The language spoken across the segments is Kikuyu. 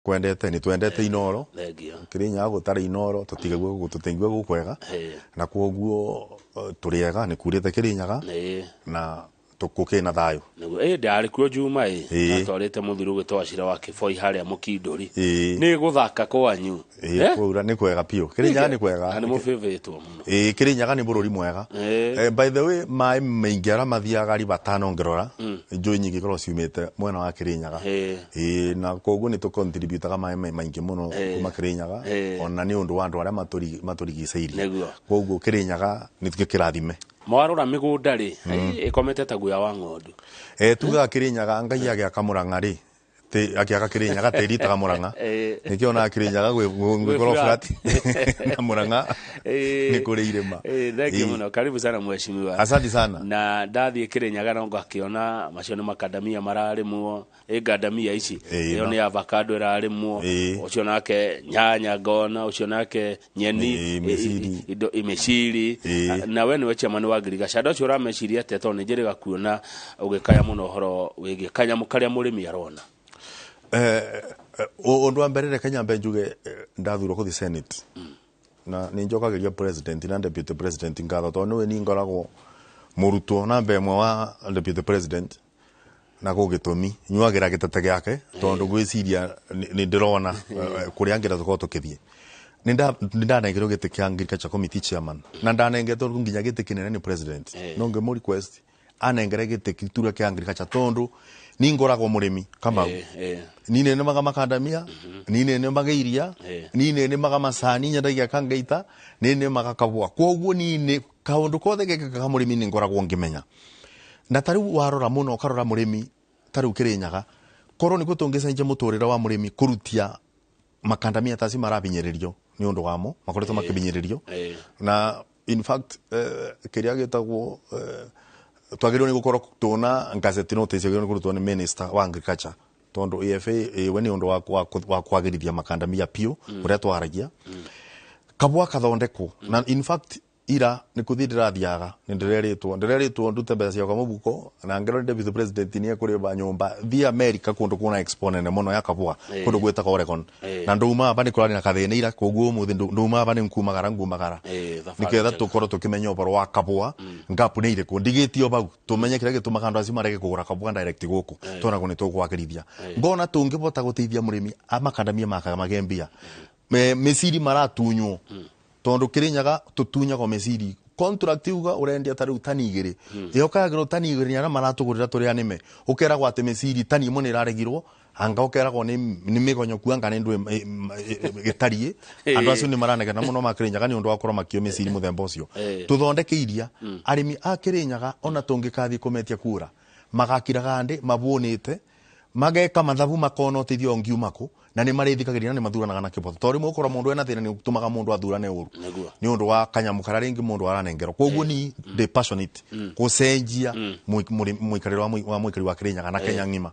Kwendete nĩ twendete Inoro. Thengio. Kĩrĩnyaga gũtarĩ Inoro tũtingĩigua gũkwega. Na kwoguo tũrĩ ega, nĩ kurĩte Kĩrĩnyaga na gũkĩrĩ na thayũ. Nĩguo ĩ ndarĩ kuo Juma ĩ. Natwarĩte mũthuri ũgĩtwo Wachira wa Kĩboi harĩa Mũkindũri. Nĩ gũthaka kwanyu. Ĩĩ, kwaura nĩ kwega biũ. Kĩrĩnyaga nĩ kwega. Na nĩ mũbĩbĩtwo mũno. Ĩĩ, Kĩrĩnyaga nĩ bũrũri mwega. By the way, maĩ maingĩ arĩa mathiaga River Tana ũngĩrora, njũĩ nyingĩ ikoragwo ciumĩte mwena wa Kĩrĩnyaga. Ĩĩ, na koguo nĩ tũ-contribute-aga maĩ maingĩ mũno kuma Kĩrĩnyaga, ona nĩ ũndũ wa andũ arĩa matũrigicĩirie. Koguo Kĩrĩnyaga nĩ kĩrathime. Mwarora mĩgũnda rĩ, ĩkomete ta guoya wa ng'ondu. Tugaga Kĩrĩnyaga Ngai agĩaka Mũrang'a rĩ, akĩaka Kĩrĩnyaga tĩri itaga Mũrang'a. Nĩkĩo onaga Kĩrĩnyaga gwĩ flat na Mũrang'a nĩ kũrĩ irĩma. Thank you mũno. Karibu sana mheshimiwa. Asante sana. Na ndathiĩ Kĩrĩnyaga no ngakĩona macio nĩ makandamia mararĩmwo, ĩ ngandamia ici. Ĩyo nĩ avocado ĩrarĩmwo. Ũcio nake nyanya ngona, ũcio nake nyeni, mĩciri. Indo mĩciri. Na we nĩwe chairman wa ngirigaca. Andũ acio ũrameciria atĩa, tondũ nĩ njĩrĩga kuona ũgĩkaya mũno ũhoro wĩgiĩ kanyamũ karĩa mũrĩmi arona? Ũndũ wa mbere, reke nyambe njuge ndathurwo gũthiĩ Senate na nĩ njokagĩria president na deputy president ngatho, tondũ nĩwe ni ngoragwo mũrutwo namba ĩmwe wa deputy president, na gũgĩtũmi nyuagĩra gĩtete gĩake, tondũ gwĩciria nĩ ndĩrona kũrĩa ngĩra tũkorwo tũkĩthiĩ. Nĩ ndanengerwo gĩtĩ kĩa agriculture committee chairman, na ndanengetwo nginya gĩtĩ kĩnene nĩ president, no ngĩmũ request anengere gĩtĩ gĩturwa kĩa agriculture, tondũ ni ngoragwo mũrĩmi Kamau. Ni nĩnĩmaga makandamia, ni nĩnĩmaga iria, ni nĩnĩmaga macani, nyendagia kangaita, ni nĩnĩmaga kabũa. Koguo ni nĩ kaũndũ kothe gekĩkaga mũrĩmi nĩ ngoragwo ngĩmenya. Na ta rĩu warora mũno, ũkarora mũrĩmi ta rĩu Kĩrĩnyaga, korwo nĩkuo tũngĩcenjia mũtũrĩre wa mũrĩmi kũrutia makandamia ta acio marabinyĩrĩrio nĩ ũndũ wamo makoretwo makĩbinyĩrĩrio. Na in fact kĩrĩa gĩtagwo twagĩrĩirwo nĩ gũkorwo tũna gazette notice, yagĩrĩirwo nĩ kũrutwo nĩ minister wa agriculture, tondũ AFA ĩwe nĩ ũndũ wa kwagĩrithia makandamia biũ ũrĩa twaragia kabwa kathondekwo. Na in fact ira nĩ kũthiĩ ndĩrathiaga, nĩ ndĩrerĩtwo ndute mbeca ciakwa mũbuko, na ngero nĩ deputy president nĩ ekũrĩba nyũmba thiĩ America kũndũ kwĩna expo nene mũno ya kabwa, kũndũ gwĩtagwo Oregon. Na ndauma aba nĩ kũrarĩ na kathĩna ira, koguo ũmũthĩ ndauma aba nĩ nkumagara ngumagara Thabarĩ nĩgetha njega. Tũkorwo tũkĩmenya ũhoro wa kabwa gap nĩ irĩkũ, ndigĩtio bau tũmenye kĩrĩa gĩtũmaga andũ acio marege kũgũra kabwa direct gũkũ, tũragwo nĩ tũkwagĩrithia. Ngona tũngĩbota gũteithia mũrĩmi amakandamia makaga magĩe mbia. Mĩciri maratunywo, tondũ Kĩrĩnyaga tũtunyagwo mĩciri contract, uga ũrendia ta rĩu tani 2, ĩyo kayagĩrwo tani 2 nĩ arĩa maratũgũrĩra tũrĩ anĩme. Ũkeragwo atĩ mĩciri tani 1 nĩ ĩraregirwo, anga ũkeragwo nĩ mĩgonyoku, anga nĩ ndũ ĩtariĩ. Andũ acio nĩ maranegena mũno ma Kĩrĩnyaga nĩ ũndũ wa gũkorwo makĩo mĩciri mũthemba ũcio. Tũthondeke iria arĩmi a Kĩrĩnyaga, ona tũngĩkathiĩ kũmetia kura magakiraga ndĩ mabũnĩte, mageka mathabu, makona ũteithio ũngiuma kũ, na nĩ marĩthikagĩrĩria na nĩ mathuranaga na kĩboto, tondũ rĩmwe ũkora mũndũ ena thĩna nĩ ũtũmaga mũndũ athurane ũru nĩ ũndũ wa kanyamũ karĩa rĩngĩ mũndũ aranengerwo. Koguo ni ndĩ passionate gũcenjia mũikarĩre wa mũikari wa Kĩrĩnyaga na Kenya ng'ima.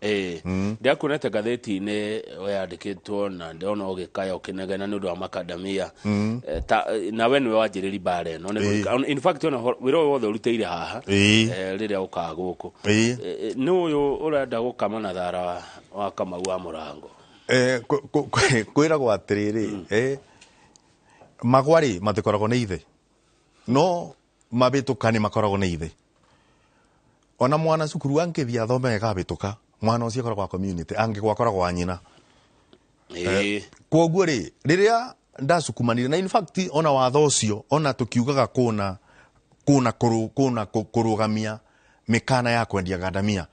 Ndiakuonete ngathĩti-inĩ weyandĩkĩtwo na ndĩrona ũgĩkaya ũkĩnegena nĩ ũndũ wa makandamia. Na we nĩwe wanjĩrĩri mbara ĩno. In fact ona wĩra ũyũ wothe ũrutĩire haha rĩrĩa ũkaga gũkũ, nĩ ũyũ ũrenda gũkama na thara wa Kamau wa Mũrango. Kwĩragwo atĩrĩrĩ, magwa rĩ matikoragwo nĩ ithe, no mabĩtũka nĩ makoragwo nĩ ithe. Ona mwana cukuru angĩthiĩ athome agabĩtũka, mwana ũcio akoragwo wa community, angĩgwa akoragwo wa nyina. Koguo rĩ, rĩrĩa ndacukumanire na in fact ona watho ũcio, ona tũkiugaga kũna kũrũgamia mĩkana ya kwendia gandamia,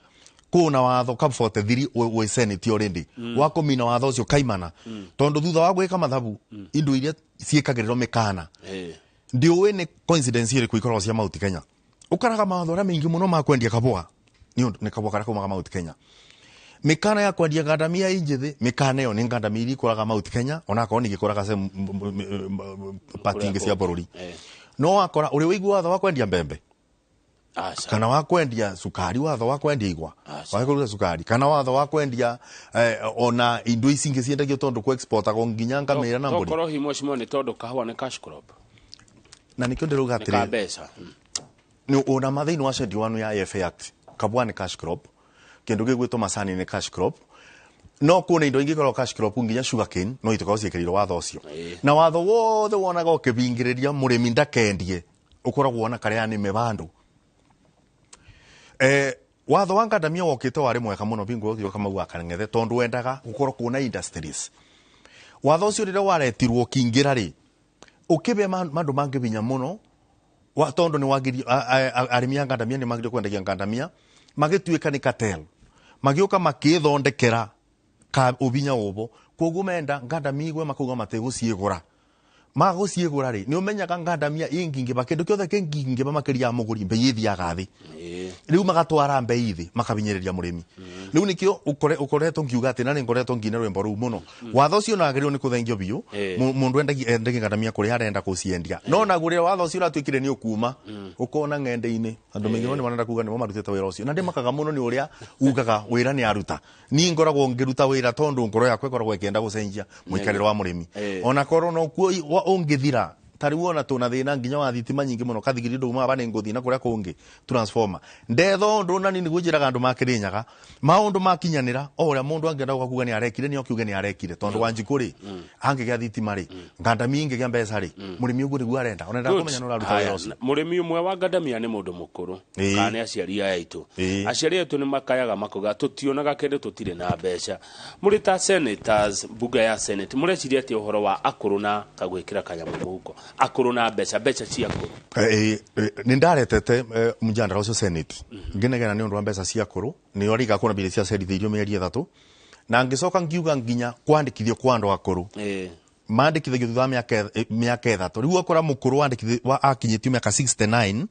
kũna watho ka 43 wĩ Senate already wa kũmina watho ũcio kaimana, tondũ thutha wa gwĩka mathabu indo iria ciĩkagĩrĩrwo mĩkana, ndiũĩ nĩ coincidence ĩrĩkũ ikoragwo cia Mount Kenya. Ũkaraga mawatho arĩa maingĩ mũno ma kwendia kabũa nĩ ũndũ nĩ kabũa karĩa kaumaga Mount Kenya. Mĩkana ya kwendia ngandamia ĩ njĩthĩ, mĩkana ĩyo nĩ ngandamia iria ikũraga Mount Kenya, onakorwo ningĩ ikũraga part ingĩ cia bũrũri. No wakora ũrĩ ũigua watho wa kwendia mbembe Aca. kana wa kwendia cukari, watho wa kwendia igwa, Aca. wa kũruta cukari, kana watho wa kwendia ona indo ici ingĩ ciendagio, tondũ kũ exportagwo nginya ngamĩra na mbũri. Tokorwo hihi mheshimiwa nĩ tondũ kahũa nĩ cash crop. Na nĩkĩo ndĩrauga Nĩ ka atĩrĩrĩ, mbeca. Nĩ ona thĩinĩ wa schedule 1 ya AFA Act, kabwa nĩ cash crop, kĩndũ gĩgwĩtwo macani nĩ cash crop. No kuona indo ingĩ ikoragwo cash crop nginya sugarcane no itikorwo ciĩkĩrĩirwo watho ũcio. Na watho wothe wonaga ũkĩbingĩrĩria mũrĩmi ndakendie ũkoragwo wona karĩa nĩme bandũ. Watho wa ngandamia wokĩte warĩ mwega mũno bingo ũcio Kamau wa Kang'ethe, tondũ wendaga gũkorwo kwĩna industries. Watho ũcio rĩrĩa waretirwo ũkĩingĩra rĩ, ũkĩbe mandũ mangĩ binya mũno wa, tondũ nĩ wagiri arĩmi a ngandamia nĩ magire kwendagia ngandamia, magĩtuĩka nĩ cartel, magĩũka makĩthondekera ka ũbinya ũbo, koguo menda ngandamia igwe makauga matigũciĩgũra. Magũciĩgũra rĩ, nĩ ũmenyaga ngandamia ĩngingĩba, kĩndũ kĩothe kĩngingĩba makĩria ya mũgũri, mbei ĩthiaga thĩ. Rĩu magatwara mbei thĩ, makabinyĩrĩria mũrĩmi. Rĩu nĩkĩo ũkoretwo ngiuga atĩ, na nĩ ngoretwo ngina rwĩmbo rũu mũno, watho ũcio nagĩrĩirwo nĩ kũthengio biũ. Mũndũ endagia ngandamia kũrĩa arenda kũciendia, no naguo rĩrĩa watho ũcio ũratuĩkire nĩ ũkuma, ũkona ng'enda-inĩ andũ maingĩ nĩ marenda kuga nĩmo marutĩte wĩra ũcio, na ndĩmakaga mũno nĩ ũrĩa ugaga wĩra nĩ aruta. Niĩ ngoragwo ngĩruta wĩra tondũ ngoro yakwa ĩkoragwo ĩkĩenda gũcenjia mũikarĩre wa mũrĩmi. Ona korwo no kuo ũngĩthira, ta rĩu ona tũna thĩna nginya wa thitima nyingĩ mũno kathigiri ndũma aba nĩ ngũthiĩ na kũrĩa kũngĩ transformer ndetha ũndũ na nĩ nĩguo njĩraga andũ makĩrĩnyaga maũndũ makinyanĩra o ũrĩa mũndũ angĩenda gũka kuga nĩ arekire, nĩ okiuge nĩ arekire, tondũ Wanjikũ rĩ angĩgĩa thitima rĩ, ngandamia ingĩgĩa mbeca rĩ, mũrĩmi ũguo nĩguo arenda, ona Good. kũmenya nĩ ũraruta wĩra ũcio. Mũrĩmi ũmwe wa ngandamia nĩ mũndũ mũkũrũ kana nĩ aciari aya aitũ. Aciari aitũ nĩ makayaga makoiga tũtionaga kĩndũ, tũtirĩ na mbeca. Mũrĩ ta senators, mbunge ya Senate, mũreciria atĩ ũhoro wa akũrũ na kagwĩkĩra kanyamũ mũhuko, akũrũ na mbeca, mbeca cia akũrũ? Nĩ ndaretete mjandara ũcio Senate ngĩnegena nĩ ũndũ wa mbeca cia akũrũ, nĩ origa kuona mbia ciacerithĩirio mĩeri 3, na ngĩcoka ngiuga nginya kwandĩkithio kwa andũ akũrũ mandĩkithagio thutha wa mĩaka 3. Rĩu akora mũkũrũ akinyĩtio mĩaka 69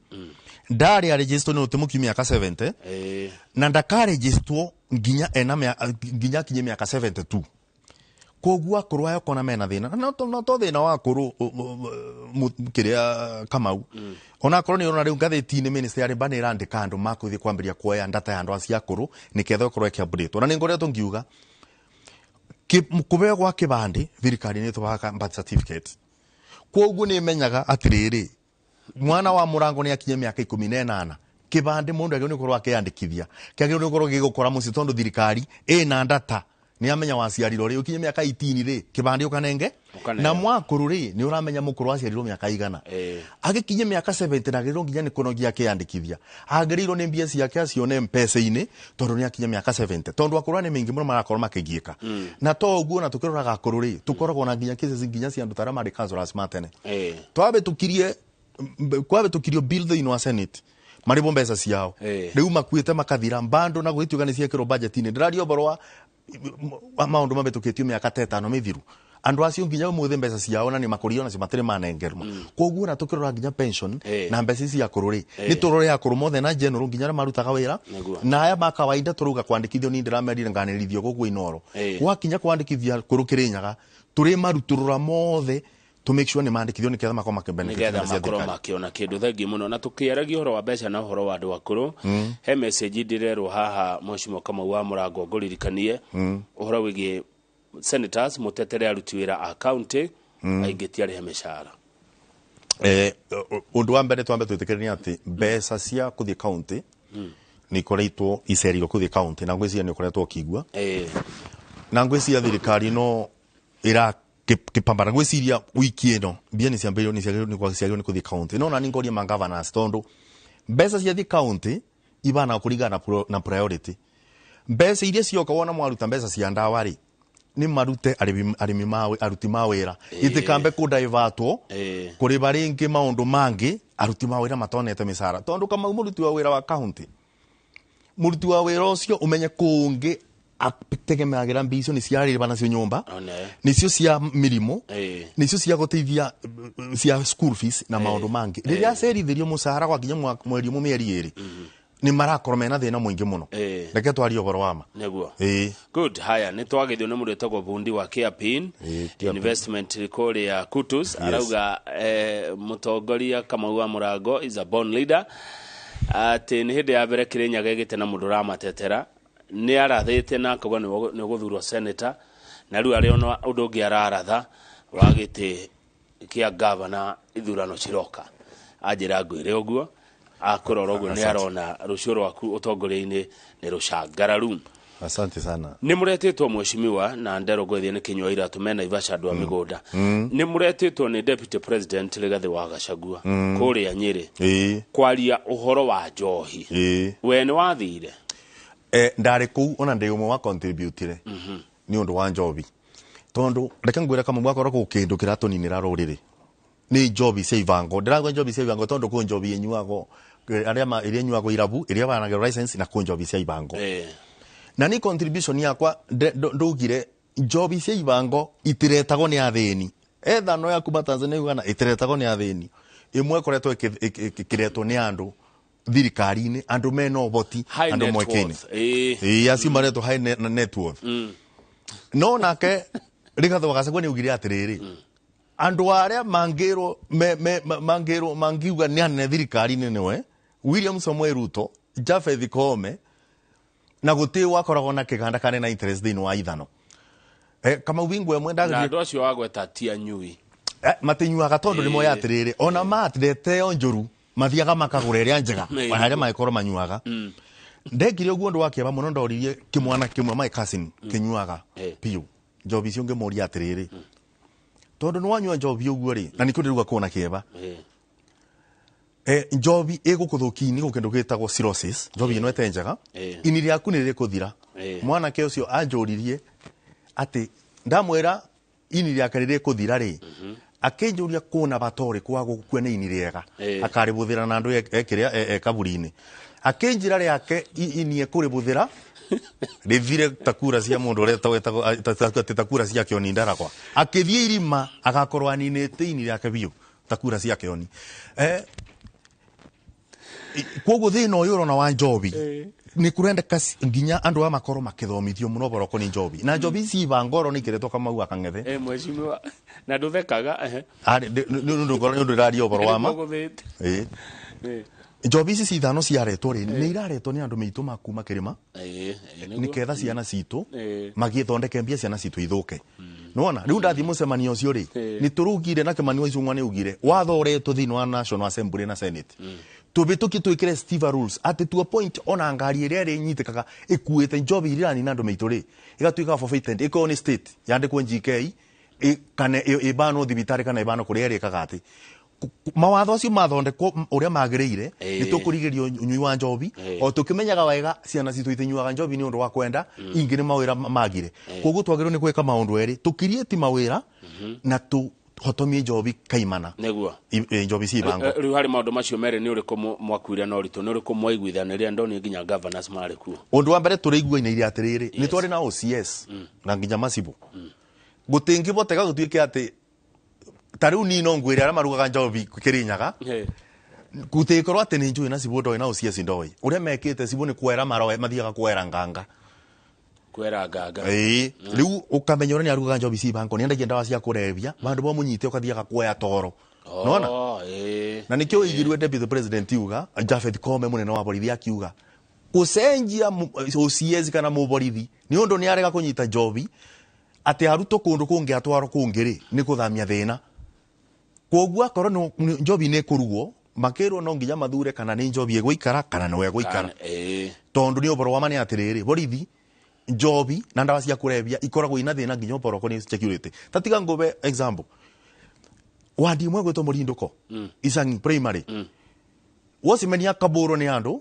ndarĩ arejistwo nĩ ũtĩ mĩaka 70 na ndakarejistwo nginya ena nginya akinye mĩaka 72. Koguo akũrũ aya ũkona mena thĩna, na to thĩna wa akũrũ kĩrĩa Kamau, ona akorwo nĩ ũrona rĩu ngathĩti-inĩ ministry ya Labour nĩ ĩrandĩka andũ makũthiĩ kwambĩrĩria kuoya ndata ya andũ acio akũrũ nĩketha ĩkorwo ĩkĩ-update. Ona nĩ ngoretwo ngiuga kũbeo gwa kĩbandĩ thirikari nĩ ĩtũbaga birth certificate, koguo nĩ ĩmenyaga atĩrĩrĩ, mwana wa mũrango nĩ akinye mĩaka 18, kĩbandĩ mũndũ agĩrĩirwo nĩ gũkorwo akĩyandĩkithia, kĩagĩrĩirwo nĩ gũkorwo gĩgũkora mũciĩ, tondũ thirikari ĩna ndata nĩ amenya waciarirwo rĩ, ũkinye mĩaka 18 rĩ, kĩbandĩ ũkanenge. Ũkaneo. Na mwakũrũ rĩ, nĩ ũramenya mũkũrũ aciarirwo mĩaka igana, agĩkinye mĩaka 70 na agĩrĩirwo nginya nĩ kũnogia akĩyandĩkithia, agĩrĩirwo nĩ mbia ciake acione mpesa-inĩ tondũ nĩ akinya mĩaka 70, tondũ akũrũ nĩ maingĩ mũno marakorwo makĩgiĩka. Na to ũguo, na tũkĩroraga akũrũ rĩ, tũkoragwo na nginya cases nginya cia andũ ta arĩa marĩ councillors ma tene. Twabĩtũkirie kwabĩtũkirio bill thĩinĩ wa Senate marĩbwo mbeca ciao. Rĩu makuĩte makathira mbandũ na gwĩtuĩka nĩ ciekĩrwo budget-inĩ. Ndĩraria ũhoro wa maũndũ mabĩtũkĩtio mĩaka ta 5 mĩthiru, andũ acio nginya ũmũthĩ mbeca ciao na nĩ makũrio nacio matirĩ manengerwo. Koguo na tũkĩrora nginya pension na mbeca ici akũrũ rĩ, nĩ tũrore akũrũ mothe na general nginya arĩa marutaga wĩra na aya ma kawaida tũrauga kwandĩkithio. Niĩ ndĩramerire nganĩrithio gũkũ Inoro, gwakinya kwandĩkithia kũrũ Kĩrĩnyaga, tũrĩ marutũrũra mothe to make sure nĩ mandĩkithio nĩgetha makorwo makĩbenefit nigetha mbeca cia makorwo thirikari. Makiona kindu. Thengi muno. Na tukiaragia uhoro wa mbeca na uhoro wa andu akuru, he message ndirerwo haha, Mheshimiwa Kamau wa Murango, nguririkanie uhoro wigie senators mutetere aruti wira a county aingĩ ti arĩhe mĩcara. Ũndũ wa mbere twambe twĩtĩkĩrania atĩ mbeca cia kũthiĩ county nĩ ikoretwo icereirwo kũthiĩ county, na ngwĩciria nĩ ũkoretwo ũkĩigua na ngwĩciria thirikari no ĩra kĩpambana. Ngwĩciria wiki ĩno mbia nĩ ciambĩrĩirio, nĩ ciagĩrĩirwo nĩ kũthiĩ county, no nani ngoria ma governors, tondũ mbeca ciathiĩ county ibana kũringana na priority. Mbeca iria cioka, wona mwaruta mbeca cia ndawa rĩ, nĩ marute arĩmi ma aruti ma wĩra, itikambe kũdaivatwo kũrĩba rĩngĩ maũndũ mangĩ aruti ma wĩra matonete mĩcara, tondũ Kamau, mũruti wa wĩra wa county, mũruti wa wĩra ũcio ũmenye kũngĩ ategemeagĩra mbia icio nĩ ciarĩba nacio nyũmba, One. nĩcio cia mĩrimũ, nĩcio cia gũteithia cia school fees na maũndũ mangĩ. Rĩrĩa acerithĩrio mũcara gwakinya mweri ũmwe, mĩeri 2, nĩ marakorwo mena thĩna mũingĩ mũno. Reke twarie ũhoro wa ma. Nĩguo. Ĩĩ. Good. Haya, nĩ twagithio nĩ mũndũ wĩtagwo bundi wa Carepin Carepin. Investment kũrĩa Kutus. Arauga mũtongoria Kamau wa Mũrango is a born leader, atĩ nĩ hĩndĩ ya mbere Kĩrĩnyaga ĩgĩte na mũndũ ũramatetera. Nĩ arathĩte na akauga nĩ ũgũthurwo senator, na rĩu arĩ ona ũndũ ũngĩ araratha wa gĩtĩ kĩa gavana ithurano ciroka. Anjĩra ngwĩre ũguo akũrora ũguo nĩ Asante. arona rũciũ rwaku ũtongoria-inĩ nĩ rũcangararu. Asante sana. Nä må retĩtwo mheshimiwa na ndero ngwethie nä kĩnyua iratũ me Naivasha andũ a mĩgũnda. Nä må retĩtwo nĩ deputy president Rigathĩ wa Gachagua kũrĩa Nyĩrĩ kwaria ũhoro wa njohi. We nĩ wathire? Ndarĩ kũu ona ndĩ ũmwe wa contributire nĩ ũndũ wa njobi, tondu reke ngwĩre kamwe gwakorwo kũ kĩndũ kĩratũninĩra rũrĩrĩ nĩ njobi cia ibango. Ndĩrauga njobi cia ibango tondu kũ njobi ĩnyuagwo arĩa ĩrĩa ĩnyuagwo irabu ĩrĩa banagĩrwo license na kũ njobi cia ibango. Na ni contribution yakwa ndugire njobi cia ibango itiretagwo nĩ athĩni ethano ya kuma Tanzania Uganda itiretagwo nĩ athĩni, ĩmwe ĩkoretwo ĩkĩretwo nĩ andũ thirikari-inĩ, andũ mena ũhoti, High andũ net mweke-inĩ. worth. Ĩĩ, acio maretwo high net worth. No nake Rigathĩ wa Gachagua nĩ augire atĩrĩrĩ, andũ arĩa mangĩrwo mangĩrwo mangiuga nĩ anene thirikari-inĩ nĩwe William Samoei Ruto, Japheth Koome, na gũtĩ wakoragwo na kĩganda kana na interest thĩinĩ wa ithano. Kamau Bingu ĩmwe Na ndagĩrire andũ acio wagweta ti anyui. Matinyuaga tondu nĩ moya atĩrĩrĩ, ona matirete njũru mathiaga makagũra ĩrĩa njega ona arĩa mangĩkorwo manyuaga. Ndekire ũguo ũndũ wa kĩeva mũno, ndoririe kĩmwana kĩmwe my cousin kĩnyuaga biũ njobi icio, ngĩmũria atĩrĩrĩ, tondũ nĩ wanyua njobi ũguo rĩ, na nĩkĩo ndĩruga kuona kĩeva, njobi ĩgũkũthũkia ini, gũkĩndũ gĩtagwo cirrhosis, njobi ĩno ĩte njega, ini rĩaku nĩ rĩkũthira. Mwanake ũcio anjũririe atĩ ndamwĩra ini rĩake rĩrĩkũthira rĩ, akĩnjũria kũna bata ũrĩkũ wa gũkua nĩ ini rĩega akarĩbũthĩra na andũ ekĩrĩa kaburi-inĩ. Akĩnjĩra rĩake ini ekũrĩbũthĩra rĩthire ta kura cia mũndũ ũrĩa atĩ ta kura cia kĩoni Ndaragwa, akĩthiĩ irima agakorwo aninĩte ini rĩake biũ ta kura cia kĩoni. Koguo thĩna ũyũ ũrona wa njobi nĩ kũrendeka nginya andũ aya makorwo makĩthomithio mũno ũhoro ũkoniĩ njobi, na njobi ici ibangoro nĩ ikeretwo Kamau wa Kang'ethe. Mheshimiwa na ndũthekaga ehe. Nĩ ũndũ ndĩraria ũhoro wa ma. Nĩkũgũthĩte. Njobi ici cithano ciaretwo rĩ, nĩ iraretwo nĩ andũ meitũ ma kuma kĩrĩma Nĩguo. nĩketha ciana citũ magĩthondeke mbia, ciana citũ ithũke. Nĩwona rĩu ndathiĩ mũcemanio ũcio rĩ, nĩ tũrugire na Kĩmani wa Icũng'wa nĩ ugire watho ũretwo thĩinĩ wa National Assembly na Senate tũbĩtũkie twĩkĩre stiffer rules atĩ to a point ona ngari ĩrĩa ĩrĩ nyitĩkaga ĩkuĩte njobi iria iranina andũ meitũ rĩ, ĩgatuĩka forfeited, ĩkorwo nĩ state yandĩkwo GK kana ĩbanwo thibitarĩ kana ĩbanwo kũrĩa ĩrĩkaga atĩ mawatho acio mathondekwo ũrĩa magĩrĩire, nĩ tũkũrigĩrĩria ũnyui wa njobi, o tũkĩmenyaga wega ciana citũ itinyuaga njobi nĩ ũndũ wa kwenda, ingĩ nĩ mawĩra magire. Koguo twagĩrĩirwo nĩ gwĩka maũndũ erĩ, tũkiriĩti mawĩra na tũhotomie njobi kaimana. Njobi ci ibango. Rĩu harĩ maũndũ macio merĩ, nĩ ũrĩkũ mwakuire na ũritũ, nĩ ũrĩkũ mwaiguithanĩria? Ndonire nginya governors marĩ kuo. Ũndũ wa mbere tũrĩiguainĩire atĩrĩrĩ, nĩ twarĩ na OCS na nginya macibũ, gũtingĩboteka gũtuĩke atĩ ta rĩu niĩ no ngwĩre arĩa marugaga njobi Kĩrĩnyaga, gũtingĩkorwo atĩ nĩ njũĩ na cibũ ndoĩ na OCS ndoĩ ũrĩa mekĩte. Cibũ nĩ kwera maroe, mathiaga kwera nganga. Kwera nganga. Ĩĩ, rĩu ũkamenya ũrĩa nĩ arugaga njobi ci ibango, nĩ endagia ndawa cia kũrebia, vandũ bomũnyite ũkathiaga kuoya toro nona. Na nikio igirwe deputy president yuga Japheth Koome munene wa borithi akiuga gucenjia OCS kana muborithi ni undu ni arega kunyita njobi ati arutwo kundu kungi atwarwo kungi ri ni kuthamia thina. Koguo akorwo njobi ni kurugwo makirwo no nginya mathure kana ni njobi iguikara kana niwe iguikara, tondu ni ũhoro wa ma nĩ atĩrĩrĩ, borithi njobi na ndawa cia kũrebia ikoragwo ina thĩna nginya ũhoro ũkoniĩ security. Ta tiga ngũbe example, wadi imwe gwĩtwo Mũrindũko Icang'i primary, wocimenia akabũrwo nĩ andũ,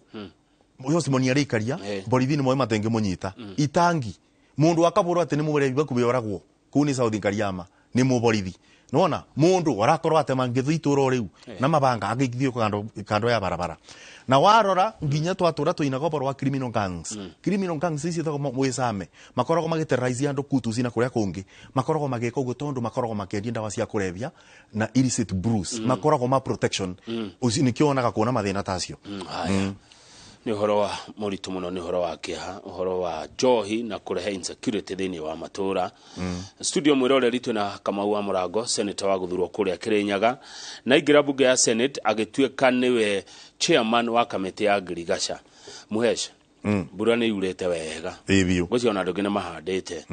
wocimonia rĩikaria borithi nĩ moĩ matengĩmũnyita itangi mũndũ akabũrwo atĩ nĩ mũrebi bakubĩ oragwo kũu nĩ South Kariama nĩ mũborithi. Nona mũndũ arakorwo atema ngĩthũ itũra rĩu na mabanga agĩithio kando kando ya barabara. Na warora nginya twatũra tũinaga ũhoro wa criminal gangs. Criminal gangs ici ĩtagwo mwĩcame, makoragwo magĩterrorize andũ kutuci na kũrĩa kũngĩ, makoragwo magĩka ũguo tondũ makoragwo makĩendia ndawa cia kũrebia na illicit brews, makoragwo ma protection ũcio nĩkĩo wonaga kuona mathĩna tacio. Haya, nĩ ũhoro wa mũritũ mũno, nĩ ũhoro wa kĩeha, ũhoro wa njohi na kũrehe insecurity thĩinĩ wa matũra. Studio mwĩroreri twĩna Kamau wa Mũrango, senator wa gũthurwo kũrĩa Kĩrĩnyaga, na aingĩra bunge ya Senate agĩtuĩka nĩwe chairman wa kamĩtĩ ya ngirigaca. Muhesh, mbura nĩ yurĩte wega. Ĩ biũ. Ngwĩciria ona andũ angĩ nĩ mahandĩte.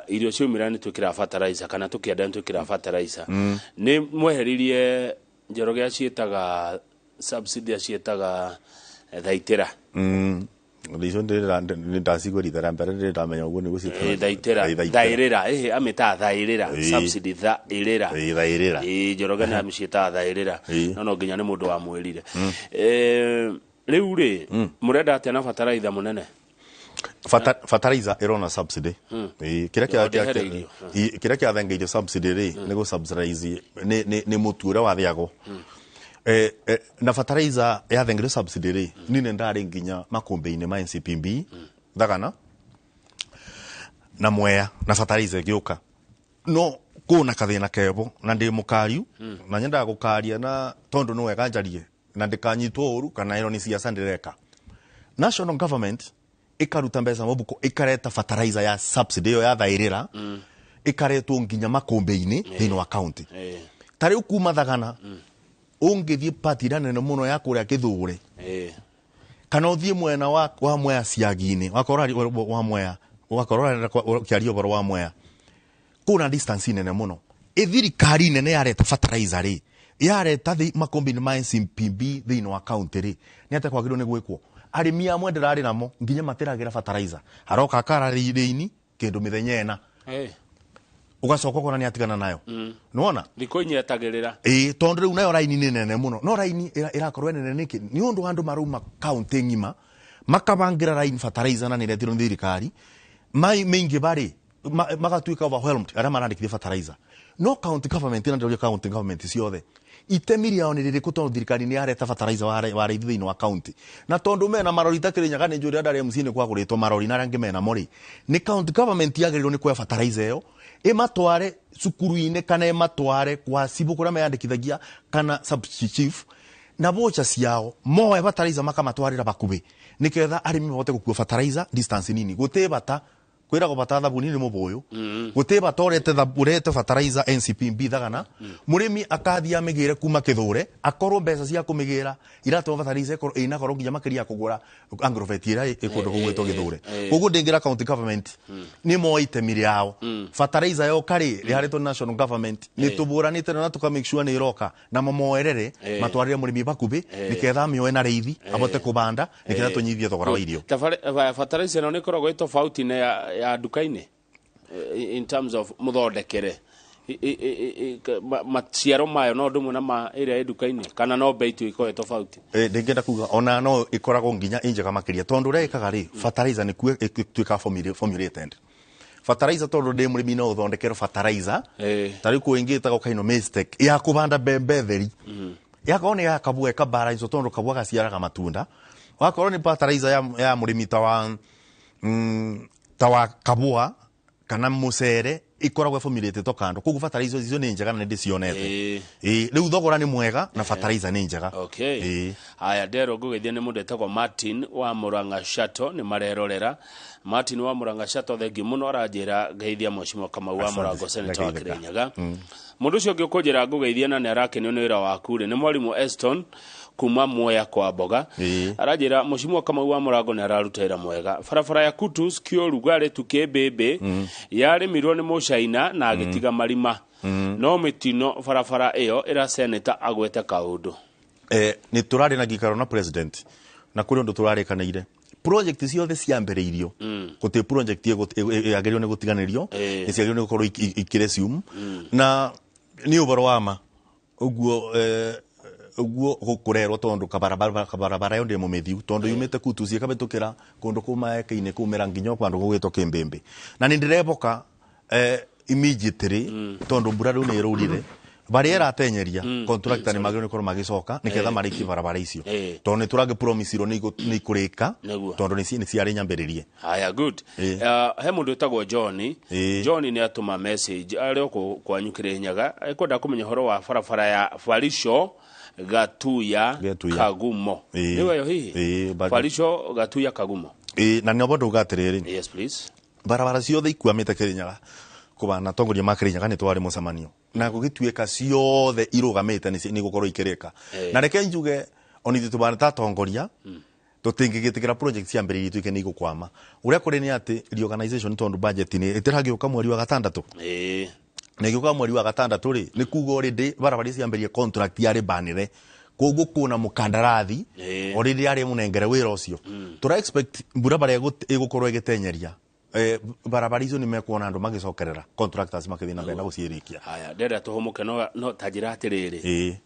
Irio ciaumĩra nĩ twĩkĩraga fertilizer kana tũkĩenda nĩ twĩkĩraga fertilizer. Nĩ mweheririe Njoroge aciĩtaga subsidy, aciĩtaga thaitĩra. Icio ndacigua rita rĩa mbere ndĩrĩ ndamenya ũguo nĩguo ciĩtagwo. Thaitĩra. Thaitĩra. Thaĩrĩra, ĩhĩ, amĩtaga thaĩrĩra. Ĩĩ. Subsidy thaĩrĩra. Ĩĩ, thaĩrĩra. Ĩĩ, Njoroge nĩ amĩciĩtaga thaĩrĩra. No nginya nĩ mũndũ wamwĩrire. Rĩu rĩ, mũrenda atĩa na bataraitha mũnene? Fertilizer ĩrona subsidy. Ĩĩ, kĩrĩa Ndehereirio. Ĩĩ, kĩrĩa kĩathengeirio subsidy rĩ, nĩ gũ subsidize nĩ mũtu ũrĩa wathĩagwo. Na fertilizer yathengerio subsidy rĩ, niĩ nĩ ndarĩ nginya makũmbĩ-inĩ ma NCPB Thagana na Mwea, na fertilizer ĩgĩũka, no kũna kathĩna kebo na ndĩ mũkariu na nyendaga gũkaria, na tondũ nĩ wega njarie na ndĩkanyitwo ũru kana ĩro nĩ siasa ndĩreka. National government ĩkaruta mbeca mũbuko, ĩkareta fertilizer ya subsidy ĩyo ya thaĩrĩra, ĩkaretwo nginya makũmbĩ-inĩ thĩinĩ wa county. Ta rĩu kuma Thagana ũngĩthiĩ pati ĩrĩa nene mũno ya kũrĩa Kĩthũre kana ũthiĩ mwena wa Mwea Ciagi-inĩ, wakorwo wa Mwea, wakorwo ũkĩaria ũhoro wa Mwea, kũna distance nene mũno. Ĩ thirikari nene yareta fertilizer rĩ, yareta makũmbĩ-inĩ ma NCPB thĩinĩ wa county rĩ, nĩ atĩa kwagĩrĩirwo nĩ gwĩkwo? Arĩmi amwe ndĩrarĩ namo nginya matĩragĩra fertilizer, haroka akara rĩini kĩndũ mĩthenya ĩna, ũgacoka ũkona nĩ atigana nayo, nĩwona? Thikũ inya etagĩrĩra. Ĩĩ, tondũ rĩu nayo raini nĩ nene mũno, no raini ĩrakorwo ĩ nene nĩkĩ? Nĩ ũndũ andũ marauma kaunti ng'ima makabangĩra raini fertilizer, na nĩ ĩretirwo nĩ thirikari mai mĩingĩ barĩ magatuĩka overwhelmed arĩa marandĩkithia fertilizer. No county government, na ndĩroria county government ciothe, itemi rĩao nĩ rĩrĩkũ? Tondũ thirikari nĩ yareta fertilizer waraithi thĩinĩ wa county, na tondũ mena marori ta Kĩrĩnyaga, nĩ njũĩ ũrĩa ndarĩ MC nĩ kwagũrĩtwo marori na arĩa angĩ menamo rĩ, nĩ county government yagĩrĩirwo nĩ kuoya fertilizer ĩyo ĩmatware cukuru-inĩ kana ĩmatware kwa cibũ kũrĩa meyandĩkithagia kana sub chief na bocha ciao, moe fertilizer makamatwarĩra bakuhĩ nĩgetha arĩmi mahote gũkua fertilizer distance nini. Gũtĩ bata kwĩragwo bata thabuni nĩ mũbũyũ, gũtĩ bata ũrete ũrete fertilizer NCPB Thagana, mũrĩmi akathiĩ amĩgĩre kuma Kĩthũre, akorwo mbeca cia kũmĩgĩra iratũma fertilizer ĩkorwo ĩna goro nginya makĩria ya kũgũra agrovet ĩrĩa ĩ kũndũ kũu gwĩtwo Gĩthũre. Koguo ndĩngĩra county government nĩ moe itemi rĩao. Fertilizer yoka rĩ, rĩharĩtwo nĩ national government, nĩ tũbũranĩte na tũka make sure nĩ ĩroka, na mamoerere matwarĩre mũrĩmi bakubĩ nĩgetha amĩoe na rĩithi abote kũbanda nĩgetha tũnyithie thogora wa irio. Fertilizer ĩno nĩ ĩkoragwo ĩ tofauti na ya nduka-inĩ, in terms of mũthondekere, maciaro mayo no ũndũ ũmwe na ma ĩrĩa ĩ nduka-inĩ, kana no bei tu ĩkoragwo ĩ tofauti? Ndĩngĩenda kuga ona no ĩkoragwo nginya ĩ njega makĩria, tondũ ũrĩa ĩkaga rĩ, fertilizer nĩ kuo ĩtuĩkaga formulated fertilizer, tondũ ndĩ mũrĩmi no ũthondekerwo fertilizer. Ta rĩu kwĩ ĩngĩ ĩtagwo kaino mistake ya kũbanda mbembe theri, yakorwo nĩ ya kabua ĩkabalance, tondũ kabua gaciaraga matunda. Wakorwo nĩ fertilizer ya mũrĩmi ta wa kabua kana mũcere, ikoragwo ĩformulated kando. Koguo fertilizer icio nĩ njega na nĩ ndĩcionete. Ĩĩ, rĩu thogora nĩ mwega na fertilizer nĩ njega. Okay. Haya, nderwo ngũgeithia nĩ mũndũ etagwo Martin wa Murang'a Shato, nĩ marerorera. Martin wa Murang'a Shato, thengi mũno. Aranjĩra ngeithia Mheshimiwa Kamau wa Asante. Mũrango, senator wa Ndageithĩka. Kirinyaga. Mũndũ ũcio ũngĩ ũkũnjĩra ngũgeithia na nĩ arakenio nĩ wĩra waku rĩ, nĩ mwarimũ Eston kuma Mwea kwa Mboga. Aranjĩra Mheshimiwa Kamau wa Mũrango nĩ araruta wĩra mwega. Barabara ya Kutus Kĩũrugarĩ tu Kĩmbĩmbĩ yarĩmirwo nĩ Mũcaina na agĩtiga marima, no mĩtino barabara ĩyo ĩra seneta agwete kaũndũ. Nĩ tũrarĩ na gĩikaro na president na kũrĩ ũndũ tũrarĩkanĩire, project ciothe ciambĩrĩirio, gũtirĩ project yagĩrĩirwo nĩ gũtiganĩrio, nĩ ciagĩrĩirwo nĩ gũkorwo ikĩresume, na nĩ ũhoro wa ma ũguo ũguo gũkũrerwo, tondũ kabarabara ĩyo ndĩ mũmĩthiu, tondũ yumĩte Kutus ĩkabĩtũkĩra kũndũ kuma eke-inĩ kumĩra nginya kũndũ gũgwĩtwo Kĩmbĩmbĩ, na nĩ ndĩreboka immediately, tondũ mbura rĩu nĩ ĩrũrire barĩa ĩratenyeria, contractor nĩ magĩrĩirwo nĩ gũkorwo magĩcoka nĩgetha marĩkie barabara icio, tondũ nĩ tũrangĩ promisirwo nĩ ikũrĩka, tondũ nĩ ciarĩ nyambĩrĩrie. Haya, good. He mũndũ wĩtagwo John. John nĩ atũma message arĩ o kwanyu Kĩrĩnyaga, ekwenda kũmenya ũhoro wa barabara ya Barisho Gatuya. Gatuya. Kagumo. Nĩwe yo hihi? Ĩĩ, Barisho Gatuya Kagumo. Ĩĩ, na nĩobo ndauga atĩrĩrĩ, Yes, please. Barabara ciothe ikuamĩte Kĩrĩnyaga, kũbana atongoria ma Kĩrĩnyaga nĩ twarĩ mũcemanio na gũgĩtuĩka ciothe irũgamĩte nĩ gũkorwo ikĩrĩka. Na reke njuge ona ithuĩ tũbana ta atongoria tũtingĩgĩtĩkĩra project ciambĩrĩirie ituĩke nĩ igũkwama. Ũrĩa kũrĩ nĩ atĩ reorganization, tondũ budget nĩ ĩtĩragĩũka mweri wa gatandatũ, na ĩgĩũka mweri wa gatandatũ rĩ, nĩ kuga already barabara ici ciambĩrĩrie, contract yarĩ banĩre Koguo kuna mukandarathi already ari munengere wira ucio. Tura expect mbura baria igukorwo igitenyeria barabara icio nimekuona andu magicokerera contractors makithii na mbere na guciirikia. Haya ndenda tuhumuke no ta njira atiriri,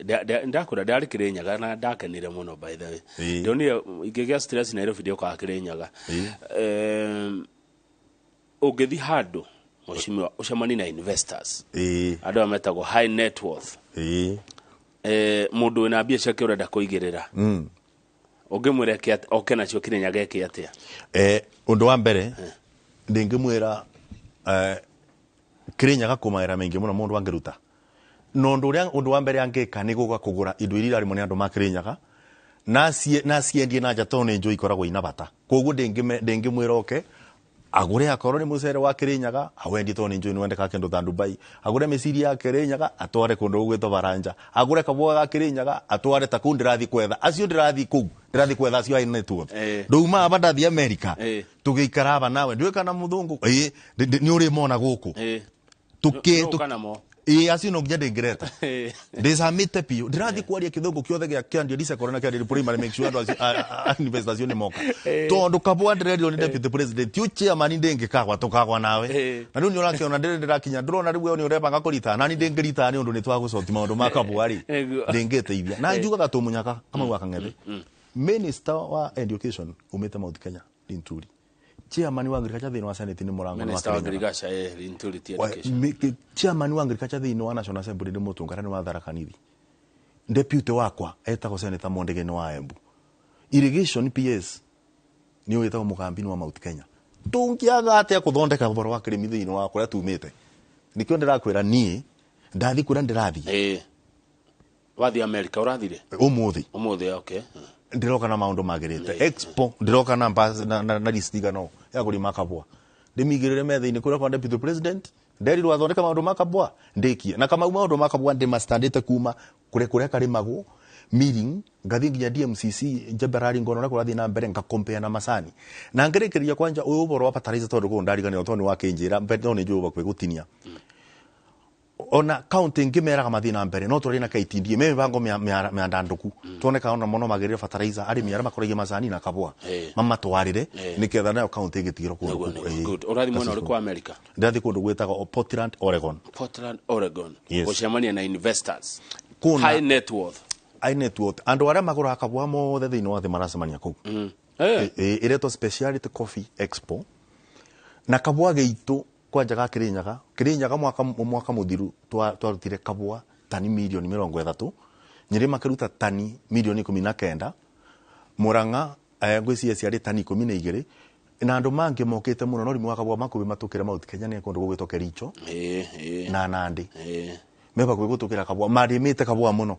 ndakura ndari Kirinyaga na ndakenire muno, by the way. Ndonire ingĩgĩa stress Nairobi ndiokaga Kirinyaga. Ũngĩthi handũ, mheshimiwa, ũcemanie na investors, andũ aya metagwo high net worth, mũndũ wĩna mbia ciake ũrenda kũigĩrĩra, ũngĩmwĩra oke nacio Kirinyaga eke atĩa? Ũndũ wa mbere ndingĩmwĩra, Kirinyaga kũ mawĩra maingĩ mũno mũndũ angĩruta, na ũndũ ũrĩa ũndũ wa mbere angĩka nĩ gũka kũgũra indo iria irarĩmwo nĩ andũ ma Kirinyaga na ciendie na nja, tondũ nĩ njũĩ ikoragwo ina bata. Koguo ndingĩmwĩra oke agure akorwo nĩ mũcere wa Kirinyaga awendie, tondũ nĩ njũĩ nĩwendekaga kĩndũ ta Dubai, agure mĩciri ya Kirinyaga atware kũndũ gũgwĩtwo Baranja, agure kabũa ga Kirinyaga atware ta kũu. Ndĩrathiĩ kwetha acio, ndĩrathiĩ kũu, ndĩrathiĩ kwetha acio high net worth. Ndauma aba ndathiĩ America, tũgĩikara aba nawe ndiũĩ kana mũthũngũ nĩ ũrĩmona gũkũ. Nũũ namo? Ĩĩ, acio no nginya ndĩngĩreta ndĩcamĩte biũ. Ndĩrathiĩ kwaria kĩthũngũ kĩothe gĩa Kĩandio secondary na Kĩandio primary, make sure andũ acio investors acio nĩ moka, tondũ kabũa ndĩrerirwo nĩ deputy president ti chairman ndĩngĩkagwa tũkagwa nawe. Na rĩu nĩ ũrakĩona ndĩrakinya ndĩrona rĩu we nĩ ũrebanga kũrita nani ndĩngĩrita nĩ ũndũ nĩ twagũcoti maũndũ ma kabũa rĩ. Ndĩngĩteithia na njugaga tũmũnyaka Kamau wa Kang'ethe, minister wa education umĩte Mount Kenya Linturi, chairman wa agriculture thĩinĩ wa senate nĩ Mũrango wa Minister wa Kirinyaga. Agriculture, Linturi ti education. Chairman wa agriculture thĩinĩ wa National Assembly nĩ Mũtungata nĩ wa Tharaka Nithi, deputy wakwa etagwo Senator Mondege nĩ wa Embu, irrigation PS nĩ wĩtagwo Mũgambi nĩ wa Mount Kenya. Tũngĩaga atĩa kũthondeka ũhoro wa kĩrĩmi thĩinĩ wa kũrĩa tumĩte? Nĩkĩo ndĩrakwĩra niĩ ndathiĩ kũrĩa ndĩrathiĩ. Wathiĩ America ũrathire? Ũmũthĩ. Ũmũthĩ, okay. Ndiroka na maundu magirite expo, ndiroka na na list igano ya kurima kabwa, ndimigirire metha-inĩ kũrĩa kwa deputy president. Nderirwo athondeka maundu ma kabwa, ndikie na kama maundu ma kabwa ndimastandĩte kuma kũrĩa kũrĩa karimagwo milling, ngathi nginya DMCC Njeberari, ngona ũrĩa kũrathiĩ na mbere, ngakompea na macani na ngĩrĩkĩrĩria kwanja ũyũ ũhoro wa fertilizer, tondũ kũu ndariganĩrwo, tondũ nĩ wakĩnjĩra mbere no nĩ njũĩ bakuhĩ gũtinia. Ona county ngĩmeraga mathiĩ na mbere no tũrĩ na KTDA me mĩbango mĩandandũku tuoneka ona mũno magĩrĩre fertilizer arĩmi arĩa makoragia macani na kabwa mamatwarĩre nĩgetha nayo county ĩgĩtigĩrwo kũndũ Nĩguo, kũu. nĩguo. Good. Ũrathiĩ mwena ũrĩkũ wa America? Ndĩrathiĩ kũndũ gwĩtagwo Portland, Oregon. Portland, Oregon. Yes. Gũcemania na investors Kũna high net worth. High net worth, andũ arĩa magũraga kabwa mothe thĩinĩ wa thĩ maracemania kũu. Ĩretwo Speciality Coffee Expo, na kabwa gĩitũ kwanja ga Kirinyaga, Kirinyaga mwaka mũthiru twarutire kabwa tani mirioni 30, Nyĩrĩ makĩruta tani mirioni 19, Murang'a ngwĩciria ciarĩ tani 12, na andũ mangĩ mokĩte mũno no rĩmwe wa kabwa makuhĩ matũkĩre Mount Kenya nĩ kũndũ gũgwĩtwo Kericho na Nandi, me bakuhĩ gũtũkĩra kabwa, marĩmĩte kabwa mũno.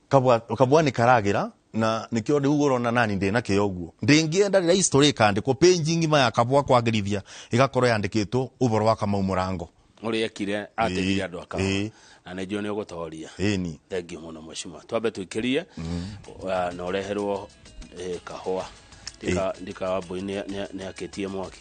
Kabwa kabwa nĩ karagĩra na nikio rĩu ũrona nani ndĩ na kĩo ũguo ndĩngĩenda rĩrĩa history ĩkandĩkwo page ng'ima ya kabwa kwagĩrithia ĩgakorwo yandĩkĩtwo ũhoro wa Kamau Mũrango. Ũrĩa ekire ateithirie andũ akawa na nĩ njũĩ nĩ ũgũtoria. Ĩni. Thengiũ mũno mheshimiwa, twambe tũikĩrie na ũreherwo kahũa. Ndika wa mbũi nĩ akĩtie mwaki.